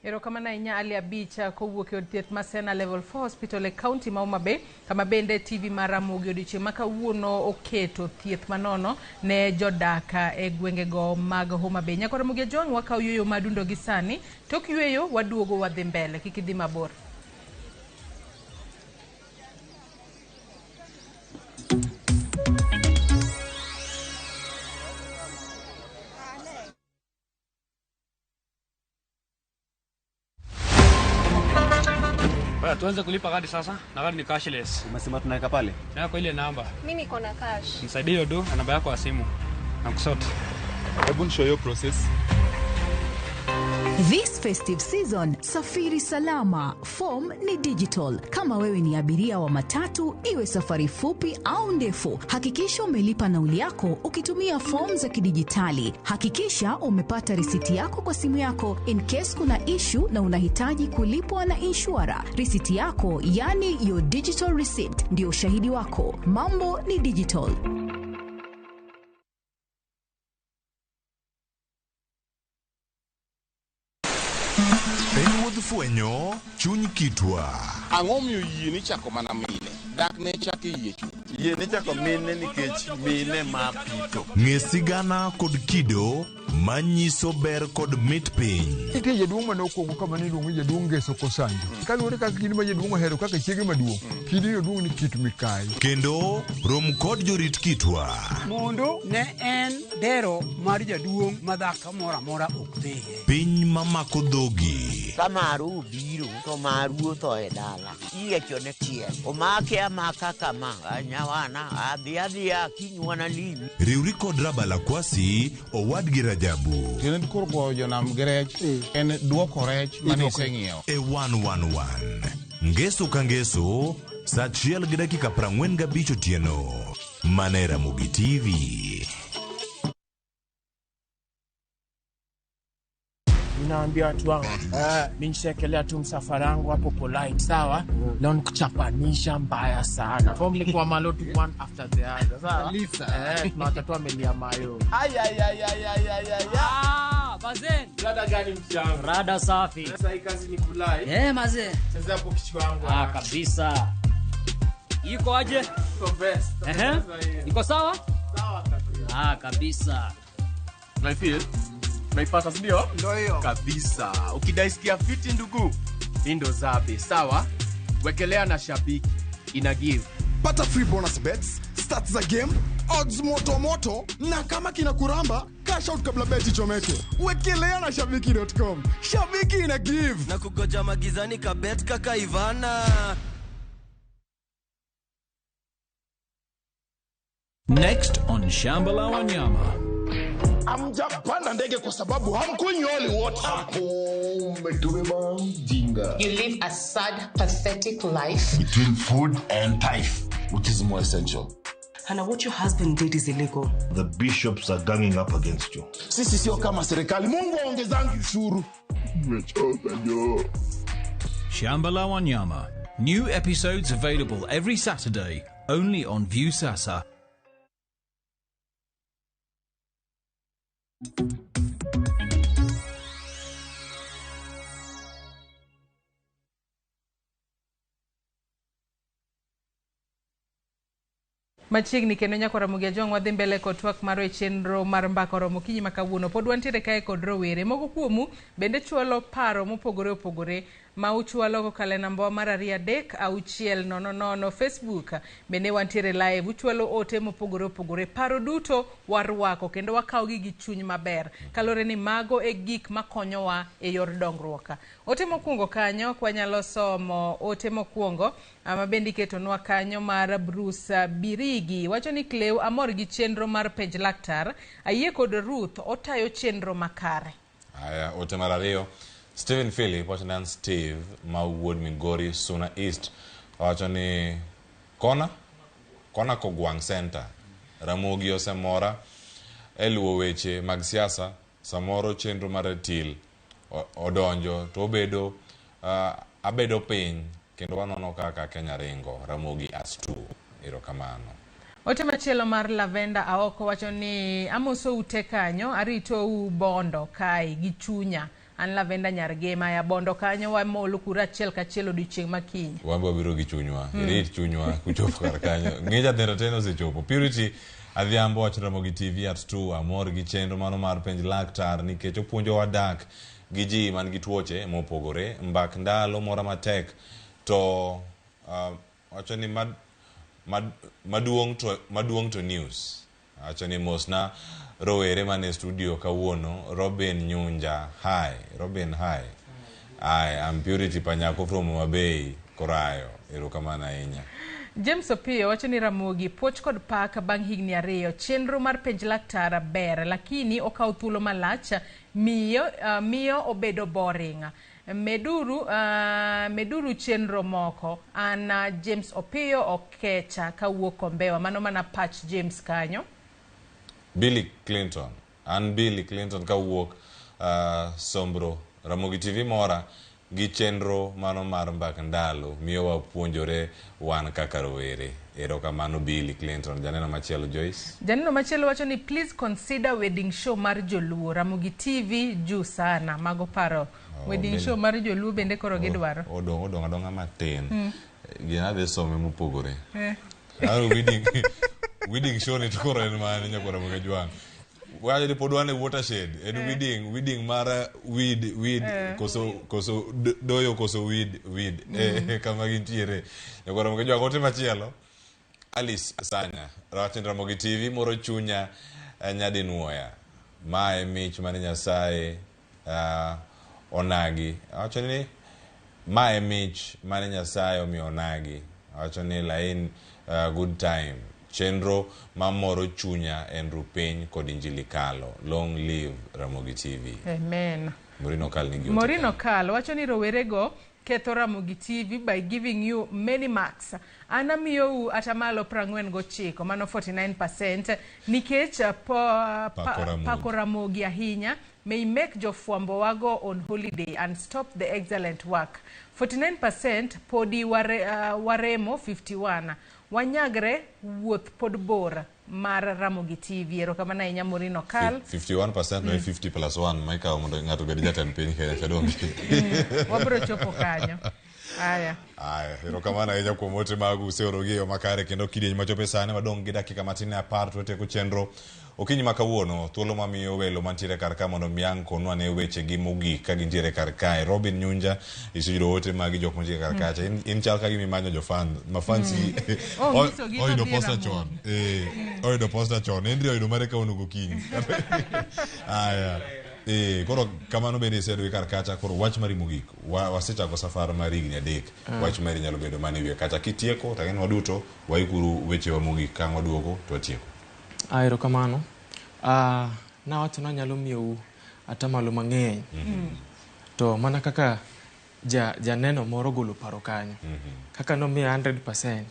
S2: Erokamano ahinya Ali Abicha kowuok e od thieth ma Sena Level 4 Hospital e kaunti ma Homa Bay, kama bende TV mar Ramogi odiochieng' ma kawuono oketo thieth manono ne jodak e gwengego mag Homa Bay. Nyakwa Ramogi Ojwang' wakawo yueyo madundo gi sani, tok yueyo waduogo wadhi mbele, kik idhi mabor.
S6: Tuanze kulipa kadi sasa na kadi ni cashless.
S7: Umesema tunaweka pale?
S6: Yako ile namba.
S12: Mimi niko na cash.
S6: Nisaidie hiyo do na namba yako ya simu. Na kusort.
S7: Hebu nishow hiyo process.
S15: This festive season, safiri salama. Form ni digital. Kama wewe ni abiria wa matatu, iwe safari fupi au ndefu, hakikisha umelipa nauli yako ukitumia form za kidijitali. Hakikisha umepata risiti yako kwa simu yako in case kuna issue na unahitaji kulipwa na insurer. Risiti yako, yani your digital receipt, ndio ushahidi wako. Mambo ni digital.
S25: Fwenyo chuny kitwa.
S26: Ang'o miyo yie ni chako mana mine? Dak ne chako yie chuth.
S7: Yie ni chako mine nikech mine ma pito.
S25: Ng'e sigana kod kido manyiso ber kod mit piny.
S18: Nitie jaduong' mane okwongo kama ne iluongo ni jaduong' Ngeso Kosanjo. Kaluwore kaka kidi ma jaduong' ohero kaka chiege maduong', kidi no duong' ni Kit Mikayi.
S25: Kendo rom kod jorit kitwa.
S27: Mondo ne en dero mar jaduong' ma dhako moro amora ok dhiye.
S25: Piny mamako dhogi.
S28: Ka maru obiro to maru otho e dala. Iyiechone tiel. Omake amaka kama. Nyawana adhi adhiya kiny wanalimi.
S25: Riwri kod Rabala Kwasi owadgi Rajabu.
S26: Tiende koro goyo jonam gi rech en duoko rech mane iseng'iewo.
S25: E 111. Ngeso ka ngeso saa 1:45 otieno. Mana e Ramogi TV.
S12: Naambia watu wangu mi nishaekelea tu msafara wangu hapo polite, sawa. Leo nikuchapanisha mbaya sana. Form ni kwa malotu one after the other, sawa.
S14: Kabisa.
S12: Kuna watatu amelia mayo.
S14: Ay, ay, ay, ay, ay, ay, ay.
S16: Ah, bazen.
S12: Rada gani mchango?
S16: Rada safi.
S12: Sasa hii kazi ni kulai.
S16: Mazee.
S12: Chezea hapo kichwa yangu.
S16: Ah, kabisa. Iko aje?
S12: Iko best.
S16: Iko sawa?
S12: Sawa kabisa.
S16: Ah, kabisa.
S17: Unaifeel? Unaipata si ndio?
S14: Ndio hiyo.
S17: Kabisa. Ukidaisikia fiti ndugu, hii ndo zabe, sawa? Wekelea na shabiki. Ina give.
S23: Pata free bonus bets, stats za game, odds moto moto na kama kina kuramba, cash out kabla beti ichomeke. Wekelea na shabiki.com. Shabiki ina give.
S24: Na kugoja magizani kabet kaka Ivana.
S19: Next on Shamba la Wanyama.
S20: Hamjapanda ndege kwa sababu hamkunywi holy water. Umetubeba mjinga.
S21: You live a sad, pathetic life.
S20: Between food and tithe, which is more essential?
S21: Hannah, what your husband did is illegal.
S20: The bishops are ganging up against you. Sisi sio kama serikali. Mungu aongezangi ushuru. Nimechoka jo.
S19: Shamba la Wanyama. New episodes available every Saturday, only on Viusasa.
S2: Machiegni kendo nyako Ramogi Ajwang' wadhi mbele kod twak marwa e chenro mar mbaka oromo okinyi ma kawuono. Pod wantiere kae kod rowere. Moko kuomu bende chwalo paro mopogore opogore ma uchwalo kokalo e namba wa mar 2 3 6 0 0 Facebook. Bende wantiere live, uchwalo ote mopogore opogore. Paro duto warwako kendo wakawogi gi chuny maber. Kaluwore ni mago e gik makonyowa e yor dongruok. Ote mokwongo kanyo kwanyalo somo ote mokwongo ma bende iketonwa kanyo mar Bruce Birigi wacho ni Cleo amor gi chenro mar penj laktar, ayie kod Ruth otayo chenro makare.
S1: Aya, ote mar ariyo Stephen Philip wacho ni an Steve ma wuod Migori Suna East wacho ni kona Kogwang' Center Ramogi osemora e luwo weche mag siasa, samoro chenro mar ratil odonjo to obedo abedo piny kendo wanono kaka Kenya ringo. Ramogi as 2. Erokamano.
S2: Ote machielo mar Lavenda Aoko wacho ni amoso ute kanyo, aritou Bondo kae gi chunya. An Lavenda Nyargema ya Bondo kanyo wamolo kura achiel kachiel odiochieng' makiny.
S1: Wan be wabiro gi chunywa, irit chunywa kuchopo kar kanyo. Ng'e jatend osechopo. Purity Adhiambo wacho Ramogi TV at 2 amor gi chenro mano mar penj laktar nikech opuonjowa dak gi ji man gi tuoche mopogore. Mbak ndalo mora matek to wacho ni maduong' to news. Wacho ni mosna rowere mane studio kawuono. Robin Nyunja, hi. Robin, hi. I am Purity Panyako from Homa Bay, Korayo. Erokamano ahinya.
S2: James Opiyo wacho ni Ramogi puoch kod pak bang' higni 2 chenro mar penj laktar ber lakini okawo thuolo malach miyo obedo boring. Meduru chenro moko. An James Opiyo okecha kawuok Kombewa. Mano mana pach James kanyo.
S1: Billy Clinton. An Billy Clinton kawuok Sombro. Ramogi TV mora gi chenro mano mar mbak ndalo miyo wapuonjore wan kaka rowere. Erokamano Billy Clinton. Janeno machielo Joyce.
S2: Janeno machielo wacho ni please consider wedding show mar Joluo. Ramogi TV juu sana. Mago paro. Wedding show mar Joluo bende koro gidwaro.
S1: Odong' adong'a matin. Gina dhi some mopogore. Wedding show ni to koro en mane nyakwa Ramogi Ajwang'. Wacho ni pod wan e watershed. En wedding mar weed koso doyo koso weed kama gintiere. Nyakwa Ramogi Ajwang' ote machielo Alice Sanya wacho ni Ramogi TV moro chunya nyadinuoya. Mae mich mane Nyasaye onagi. Wacho ni mae mich mane Nyasaye omiyo onagi. Wacho ni lain good time. Chenro mamoro chunya en rupiny kod injili kalo. Long live Ramogi TV.
S2: Amen.
S1: Morino Kal nigi ote.
S2: Morino Kal wacho ni rowerego ketho Ramogi TV by giving you many marks. An amiyou atamalo 49, mano 49%, nikech
S1: Pako Ramogi.
S2: Pako Ramogi ahinya. May make jofwambo wago on holiday and stop the excellent work. 49% podi waremo 51. Wanyagre wuoth pod bor mar Ramogi TV. Erokamano ahinya Maureen Okal.
S1: 51% no 50 plus 1 ma ikawo mondo ng'ato obed jatend piny Kenya chadonge.
S2: Wabro chopo kanyo. Aya.
S1: Aya, erokamano ahinya kuom ote magu useorogi e yo makare kendo kidieny machopo e sani wadong' gi dakika matin ne 10 to watieko chenro. Okinyi ma kawuono, thuolo mamiyo welo mantiere kar ka mondo mi ang' konwa ne wechegi mogik ka gintiere kar kae. Robin Nyunja, iseyudo ote magi jok mantiere kar kacha. In chal ka gima imanyo jofan, mafans gi
S2: Oh, nyisogi
S1: oyudo
S2: kodhi e
S1: posta
S2: Ramogi.
S1: chon. Oyudo posta chon. Henry oyudo mare kawuono gokinyi. Aya. Koro kamano bende iseyudo kar kacha. Koro wach mari mogik. Wasechako safar mar higni 3. Wach mari nyalo bedo mana e wiye kacha. Kitieko, to ang'e ni waduto waikuru wechewa mogik ka ang' waduogo to watieko.
S4: Erokamano. Nawacho nanyalo miyou atamalo mang'eny. To mana kaka janeno moro golo paro kanyo. Kaka nomiya 100%,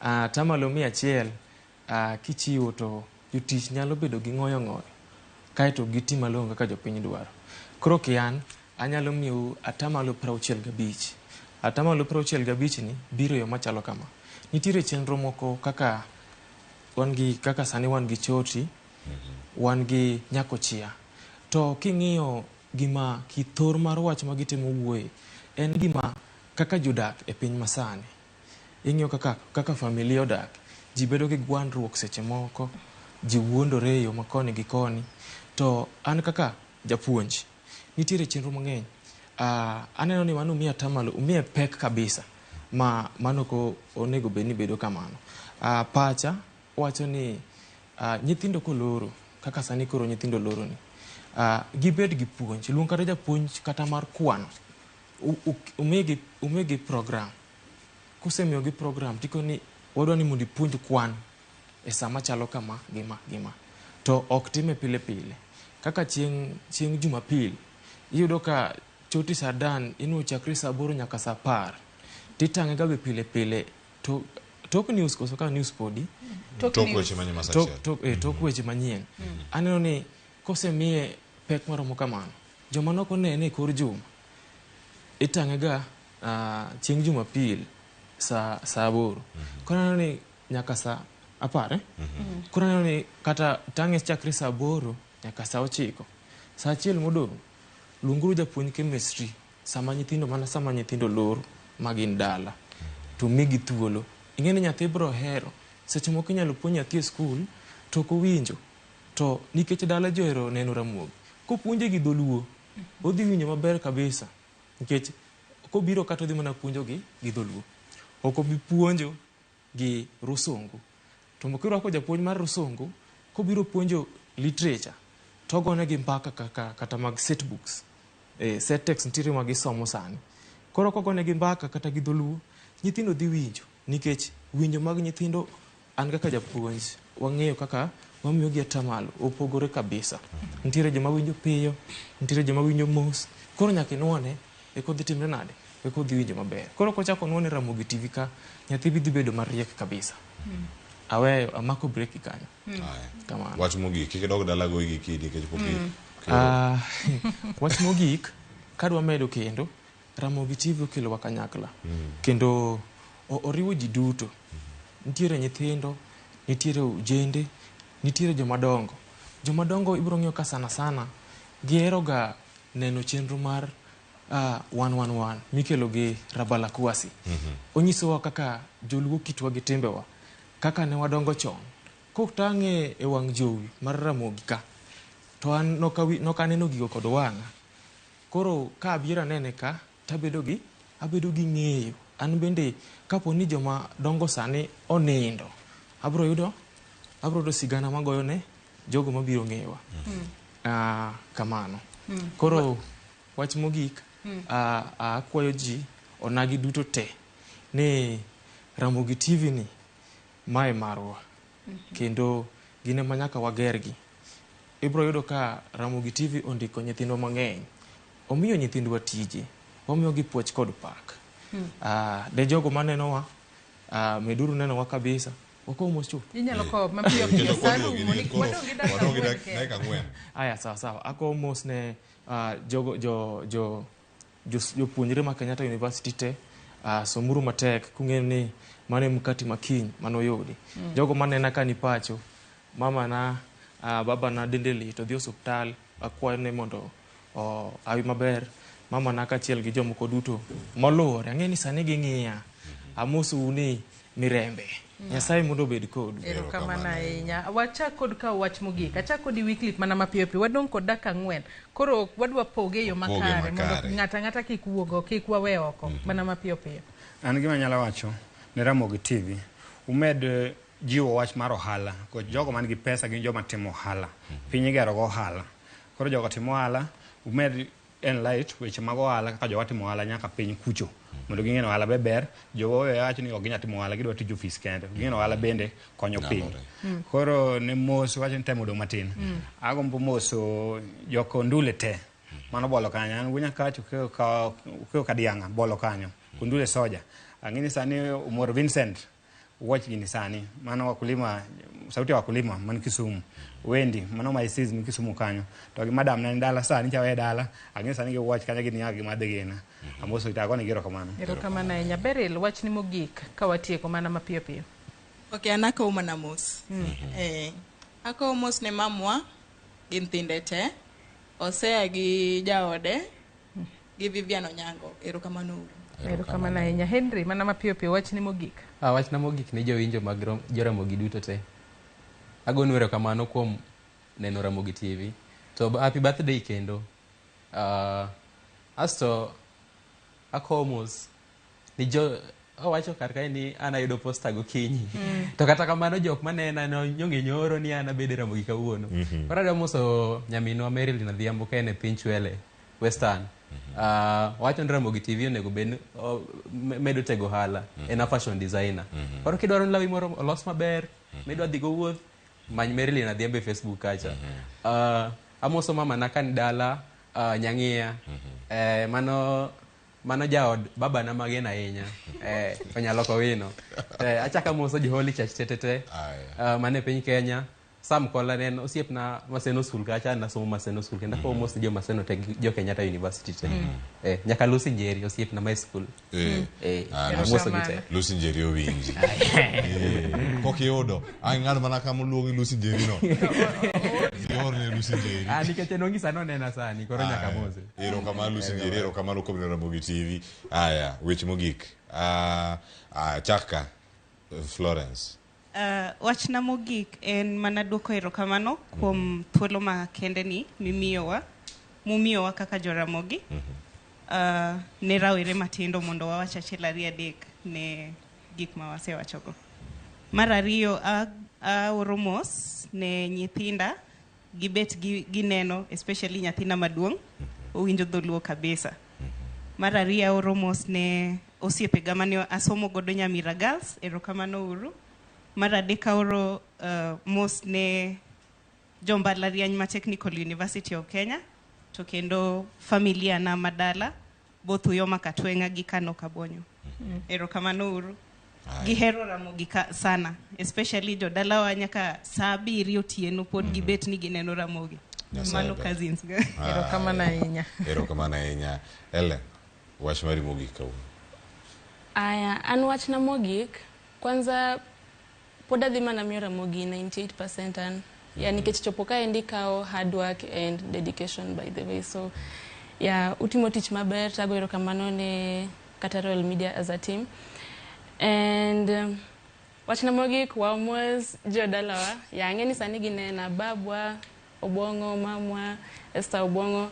S4: atamalo 100 kichiwo to jotich nyalo bedo gi ng'oyo ng'oyo. Kaeto giti malong'o kaka jopiny dwaro. Koro kian, anyalo miyou atamalo 65. Atamalo 65 ni biro e yo machalo kama. Nitiere chenro moko kaka wan gi, kaka sani wan gi choti, wan gi nyakochia. To king'iyo gima kithor mar wach ma gitemo wuoye, en gima kaka jodak e piny masani. Ing'iyo kaka familia odak, ji bedo gi gwandruok seche moko, ji wuondore e yo ma koni gi koni. To an kaka japuonj, nitiere chenro mang'eny. Aneno ni mano umiya atamalo, umiya pek kabisa, ma mano ok onego bed ni bedo kamano. Pacha wacho ni nyithindo koloro, kaka sani koro nyithindo loro ni, gibed gi puonj. Luong kata japuonj kata mar kwano. Umigi program. Kusemiyogi program, tikoni wadwa ni mondo ipuonj kwan e sama chalo kama, gima, gima. To ok time pile pile. Kaka chieng' Jumapil, iyudo ka choti saa dan, inuo chakre saa 8 nyaka saa 10. Titang'e ga be pile pile. To, tok news koso ka news podi?
S1: Tok weche manyien ma saa achiel.
S4: Tok weche manyien. Aneno ni kosemiye pek maromo kamano, joma nok onene e kor juma, itang'e ga chieng' Jumapil saa 8. Koro aneno ni nyaka saa 10, Koro aneno ni kata tang'e chakre saa 8 nyaka saa 9. Saa 1 modong', luonguru japuonj chemistry sama nyithindo, mana sama nyithindo lor ma gin dala, to migi thuolo. Ing'e ni nyathi biro hero. Seche moko inyalo puonj nyathi e skul to ok owinjo. To nikech dala ji ohero neno Ramogi, kopuonje gi dholuo, odhi winjo maber kabisa. Nikech kobiro kata odhi mana puonjo gi dholuo. Ok obi puonjo gi rusungu. To kirwako japuonj mar rusungu, kobiro puonjo literature, to ogone gi mbaka kaka kata mag set books. Set text nitiere ma gisomo sani. Koro kogone gi mbaka kata gi dholuo, nyithindo dhi winjo. Nikech winjo mag nyithindo, an kaka japuonj, wang'eyo kaka wamiyogi atamalo, opogore kabisa. Nitiere joma winjo piyo, nitiere joma winjo mos. Koro nyaka inuone, eka odhi timre nade? Eka odhi winjo maber. Koro kochako nuone Ramogi TV ka, nyathi dhi bedo mariek kabisa. Aweyo, amako break kanyo. Kamano.
S1: Wach mogik, kik idog dala goyi gi kidi nikech pok
S4: Wach mogik, kadwa medo kendo, Ramogi TV okelowa kanyakla. Kendo oriwo ji duto. Nitiere nyithindo, nitiere ojende, nitiere jomadongo. Jomadongo ibiro ng'iyo ka sana sana gihero ga neno chenro mar 111 mikelo gi Rabala Kwasi. Onyisowa kaka joluo kitwa gi timbewa, kaka ne wadongo chon. Kotang'e e wang' jowi mar Ramogi ka, to an nokaneno gigo kod wang'a. Koro ka abiro anene ka, tabedo gi, abedo gi ng'eyo. An bende kapo ni joma dongo sani onindo, abro yudo sigana magoyo ne jogo mabiro ng'ewa. Kamano. Koro wach mogik, akwayo ji onagi duto te ni Ramogi TV ni mae marwa. Kendo gin ema nyaka wagergi. Ibro yudo ka Ramogi TV ondiko nyithindwa mang'eny. Omiyo nyithindwa tije. Wamiyogi puoch kod pak. Ne jogo manenowa, meduru nenowa kabisa. Wakow mos chuth.
S2: Inyalo kowo mapiyo piyo sa rumo nikech wadong' gi dakika ang'wen kende.
S4: Aya, sawa sawa. Akowo mos ne jogo jopuonjre ma Kenyatta University te. Somuru matek kung'eyo ni mano e mkati ma kiny manoyudi. Jogo manena ka ni pacho, mama na, baba na dende lit, odhi osuptal, akwayo ni mondo awi maber. Mama na kaachiel gi jomoko duto moluwore. Ang'e ni sani ging'iya. Amosou ni mirembe. Nyasaye mondo obed kodu.
S2: Erokamano ahinya. Wachak kod kawo wach mogik. Achak kodi Wycliffe mana mapiyo piyo. Wadong' kod dakika 4. Koro wadwa poge e yo makare mondo ng'ato ang'ata kik wuog kik wawe oko. Mana mapiyo piyo.
S3: An gima anyalo wacho ne Ramogi TV, umed jiwo wach mar ohala. Nikech jogo man gi pesa gin joma timo ohala. Piny igero go ohala. Koro jogo timo ohala, umed enlight weche mag ohala kaka jowa timo ohala nyaka piny kucho. Mondo ging'e ni ohala be ber, jowa owe wacho ni ok ginyal timo ohala, gidwa tij ofis kende. Ging'e ni ohala bende konyo piny. Koro ne mos wacho ni time odong' matin. Agombo moso jokondule te. Mano bolo kanyo. An wuonya kacho okeyo kadianga bolo kanyo. Kondule soja. Ang'e ni sani Umar Vincent watch gini sani. Mano wakulima, sauti ya wakulima man Kisumu. Wendy, mano my sis ni Kisumu kanyo. To gi madam na ni dala sani chawe dala. Ang'e sani gi watch kanyo gini gi madhe gina. Amoso itago ni gero kamano.
S2: Erokamano ahinya. Beryl, wach ni mogik ka watieko mana mapiyo piyo.
S5: Okay, an akowo mana mos. Akowo mos ne mamwa gi nyithinde te. Osea gi jaode gi Vivian Onyango. Erokamano uru.
S2: Erokamano ahinya. Henry, mana mapiyo piyo wach ni mogik.
S8: Wachna mogik ne jowinjo mag Joramogi duto te. Agonu erokamano kuom neno Ramogi TV. To happy birthday kendo. Asto akowo mos ni jo owacho kar kae ni an ayudo posta gokinyi. To kata kamano jok manena nonyonge nyoro ni an abedo e Ramogi kawuono. Koro adwa moso nyaminwa Marilyn Adhiambo ka en e piny Chwele, Western. Owacho ni Ramogi TV onego bed medo tego ohala. En a fashion designer. Koro kidwaro ni lawi moro olos maber, midwa dhi go wuoth, many Marilyn Adhiambo e Facebook kacha. Amoso mama na ka ni dala, Nyang'iya. Mano jaod baba na mageno ahinya. Onyalo kowino. Achako amoso jo Holy Church tetete. Mane piny Kenya. Sam Kola ne en osiepna Maseno School kacha, an nasomo Maseno School kendo akowo mos jo Maseno te jo Kenyatta University te. Nyaka Lucy Njeri osiepna ma e school. Amoso gi te.
S1: Lucy Njeri owinji. Pok iyudo. Ang' ng'ado mana kama oluongi Lucy Njeri no. Iorne Lucy Njeri.
S8: Nikech en ong'isa nonena sani, koro nyaka mose.
S1: Erokamano Lucy Njeri, erokamano kuom neno Ramogi TV. Aya, weche mogik. Chak ka, Florence.
S5: Wachna mogik en mana duoko erokamano kuom thuolo makende ni mimiyowa, mumiyowa kaka Joramogi. Ne rawere matindo mondo wawach achiel ariyo adek ne gik ma wasewachogo. Mar ariyo, aoro mos ne nyithinda, gibet gineno, especially nyathina maduong', owinjo dholuo kabisa. Mar ariyo, aoro mos ne osiepega mane asomo godo Nyamira Girls, erokamano uru. Mar adek, aoro mos ne jombalariany ma Technical University of Kenya, to kendo familia na madala, both Uyoma Katwenga gi Kano Kabonyo. Erokamano uru. Gihero Ramogi sana, especially jodalawa nyaka saa 7 otieno pod gibet ni gineno Ramogi. Mano cousins ga.
S2: Erokamano ahinya.
S1: Erokamano ahinya. Ellen, wach mari mogik kawuono.
S9: Aya, an wachna mogik, kwanza pod adhi mana miyo Ramogi 98% an. Yeah, nikech chopo kaendi kawo hard work and dedication by the way. So, yeah, utimo tich maber, tago erokamano ne kata Royal Media as a team. And wachna mogik, wamos jodalawa. Yeah, ang'e ni sani ginena babwa, Obong'o, mamwa, Esther Obong'o.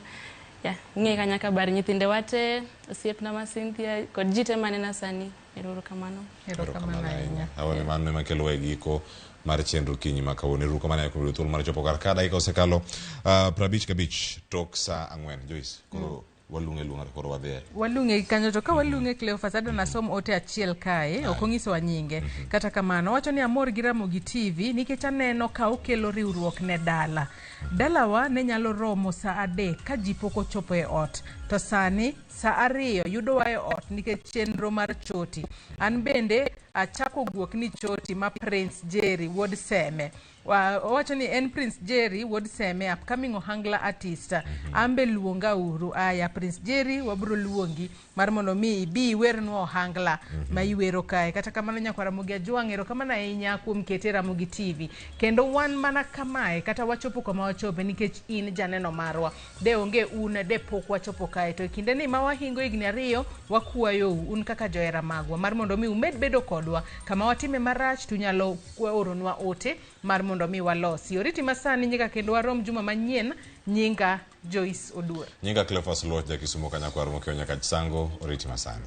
S9: Yeah, ung'e ka nyaka bar nyithinde wate, osiepna ma Cynthia, kod ji te manena sani. Erokamano.
S1: Erokamano ahinya. Awone mano ema kelo e giko mar chenro kinyi ma kawuono. Erokamano kuom yudo thuolo mar chopo kar ka dakika osekalo 55 tok saa 4. Joyce, koro Walung'e luonga to koro wadhiye.
S2: Walung'e kanyo to ka walung'e Cleophas adwa nasom ote achiel kae ok onyisowa nyinge. Kata kamano owacho ni amor gi Ramogi TV nikech aneno ka okelo riwruok ne dala. Dalawa ne nyalo romo saa 3 ka ji pok ochopo e ot to sani saa 2 yudowa e ot nikech chenro mar choti. An bende achako guok ni choti ma Prince Jerry wuod Seme. Owacho ni en Prince Jerry wuod Seme, upcoming ohangla artist. Ambe luonga uru. Aya Prince Jerry, wabro luongi mar mondo mi ibi iwernwa ohangla ma iwero kae. Kata kamano nyakwar Ramogi Ajwang', erokamano ahinya kuom kete Ramogi TV. Kendo wan mana kamae kata wachopo kama wachope nikech in janeno marwa. De onge un de pok wachopo kae. To e kinde ni ma wahingo higni 2 wakwayou un kaka johera magwa mar mondo mi umed bedo kodwa. Kama watime marach tunyalo oronwa ote mar mondo mi walosi. Oriti masani nyika kendo warom juma manyien. Nyinga Joyce Oduor.
S1: Nyinga Cleophas Luoch ja Kisumo kanyakwar mokiewo nyaka Chisango. Oriti masani.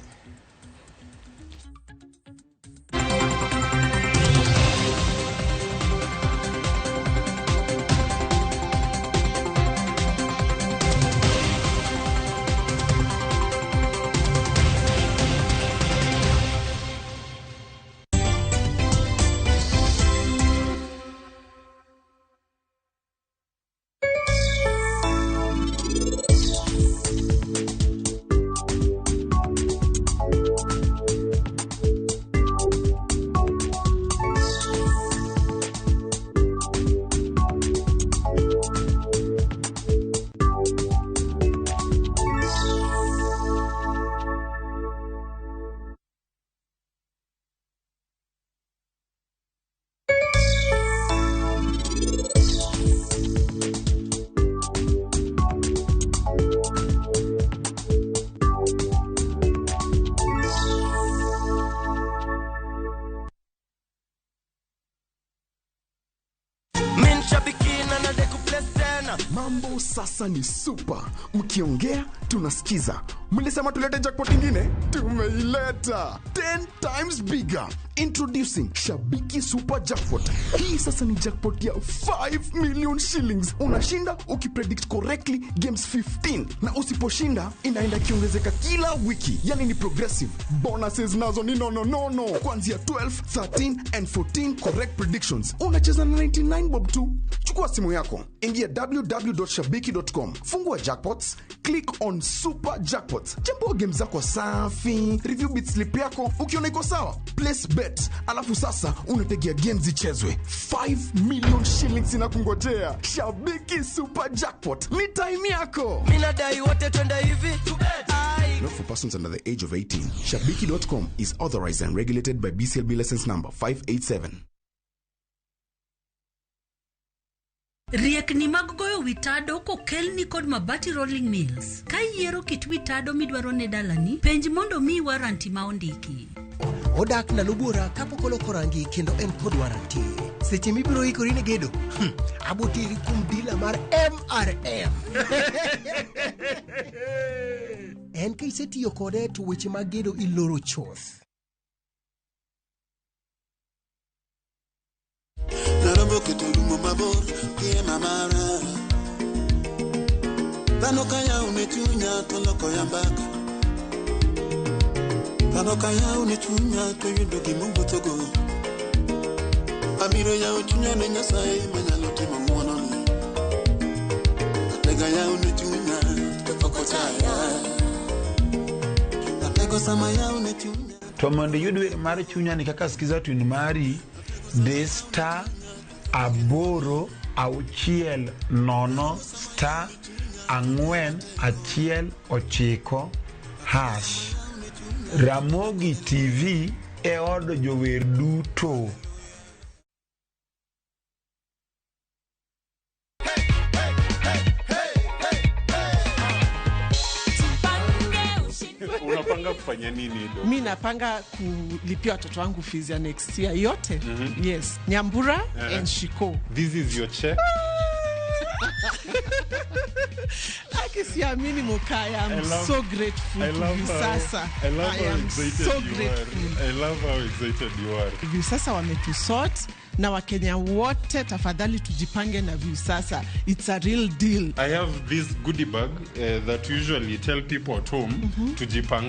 S23: Mambo sasa ni super. Mkiongea tunasikiza. Mlisema tulete jackpot ingine? Tumeileta. 10 times bigger. Introducing Shabiki Super Jackpot. Hii sasa ni jackpot ya 5 million shillings. Unashinda ukipredict correctly games 15. Na usiposhinda inaenda kiongezeka kila wiki. Yani ni progressive. Bonuses nazo ni no. Kuanzia 12, 13 and 14 correct predictions. Unacheza na 99 bob tu. Chukua simu yako. Ingia www.shabiki.com. Fungua jackpots, click on Super Jackpots. Chambua games zako safi, review bit slip yako, ukiona iko sawa, place bet. Alafu sasa unategea games zichezwe. 5 million shillings inakungojea. Shabiki Super Jackpot. Ni time yako.
S24: Mimi nadai wote twende hivi.
S23: Not for persons under the age of 18. Shabiki.com is authorized and regulated by BCLB license number 587.
S6: Riekni mag goyo witado kokelni kod Mabati Rolling Mills. Ka iyiero kit witado midwaro ne dalani, penj mondo miyi waranti ma ondiki.
S7: Odak ndalo buora kapok oloko rangi kendo en kod waranti. Seche mibiro ikori ne gedo, aboteri kuom dila mar MRM. En ka isetiyo kode to weche mag gedo iloro chuth.
S10: Narambo keto mabor kiema mara. Dhano kaya unechunya to loko ya mbaka. Dhano kaya unechunya to yudo gimowuothogo. Abiro yawo chunya ne Nyasaye manyalo timo ng'wonone. Atega yawo ne chunya to pok otaya. Atego sama yawo ne chunya.
S11: To mondo iyud wer mar chunya ni kaka skiza tune mari, di star 8 6 0 star 4 1 9 hash. Ramogi TV e od jower duto.
S13: Unapanga kufanya nini do?
S15: Mimi napanga kulipia watoto wangu fees ya next year yote. Yes, Nyambura and Shiko.
S13: This is your check.
S15: Akisiamini Mokaya, I'm so grateful to Viusasa.
S13: I love how excited you are. I love how excited you are.
S15: Viusasa wametusort, Na Wakenya wote tafadhali tujipange na Viusasa. It's a real deal.
S13: I have this goodie bag that usually tell people at home tujipanga.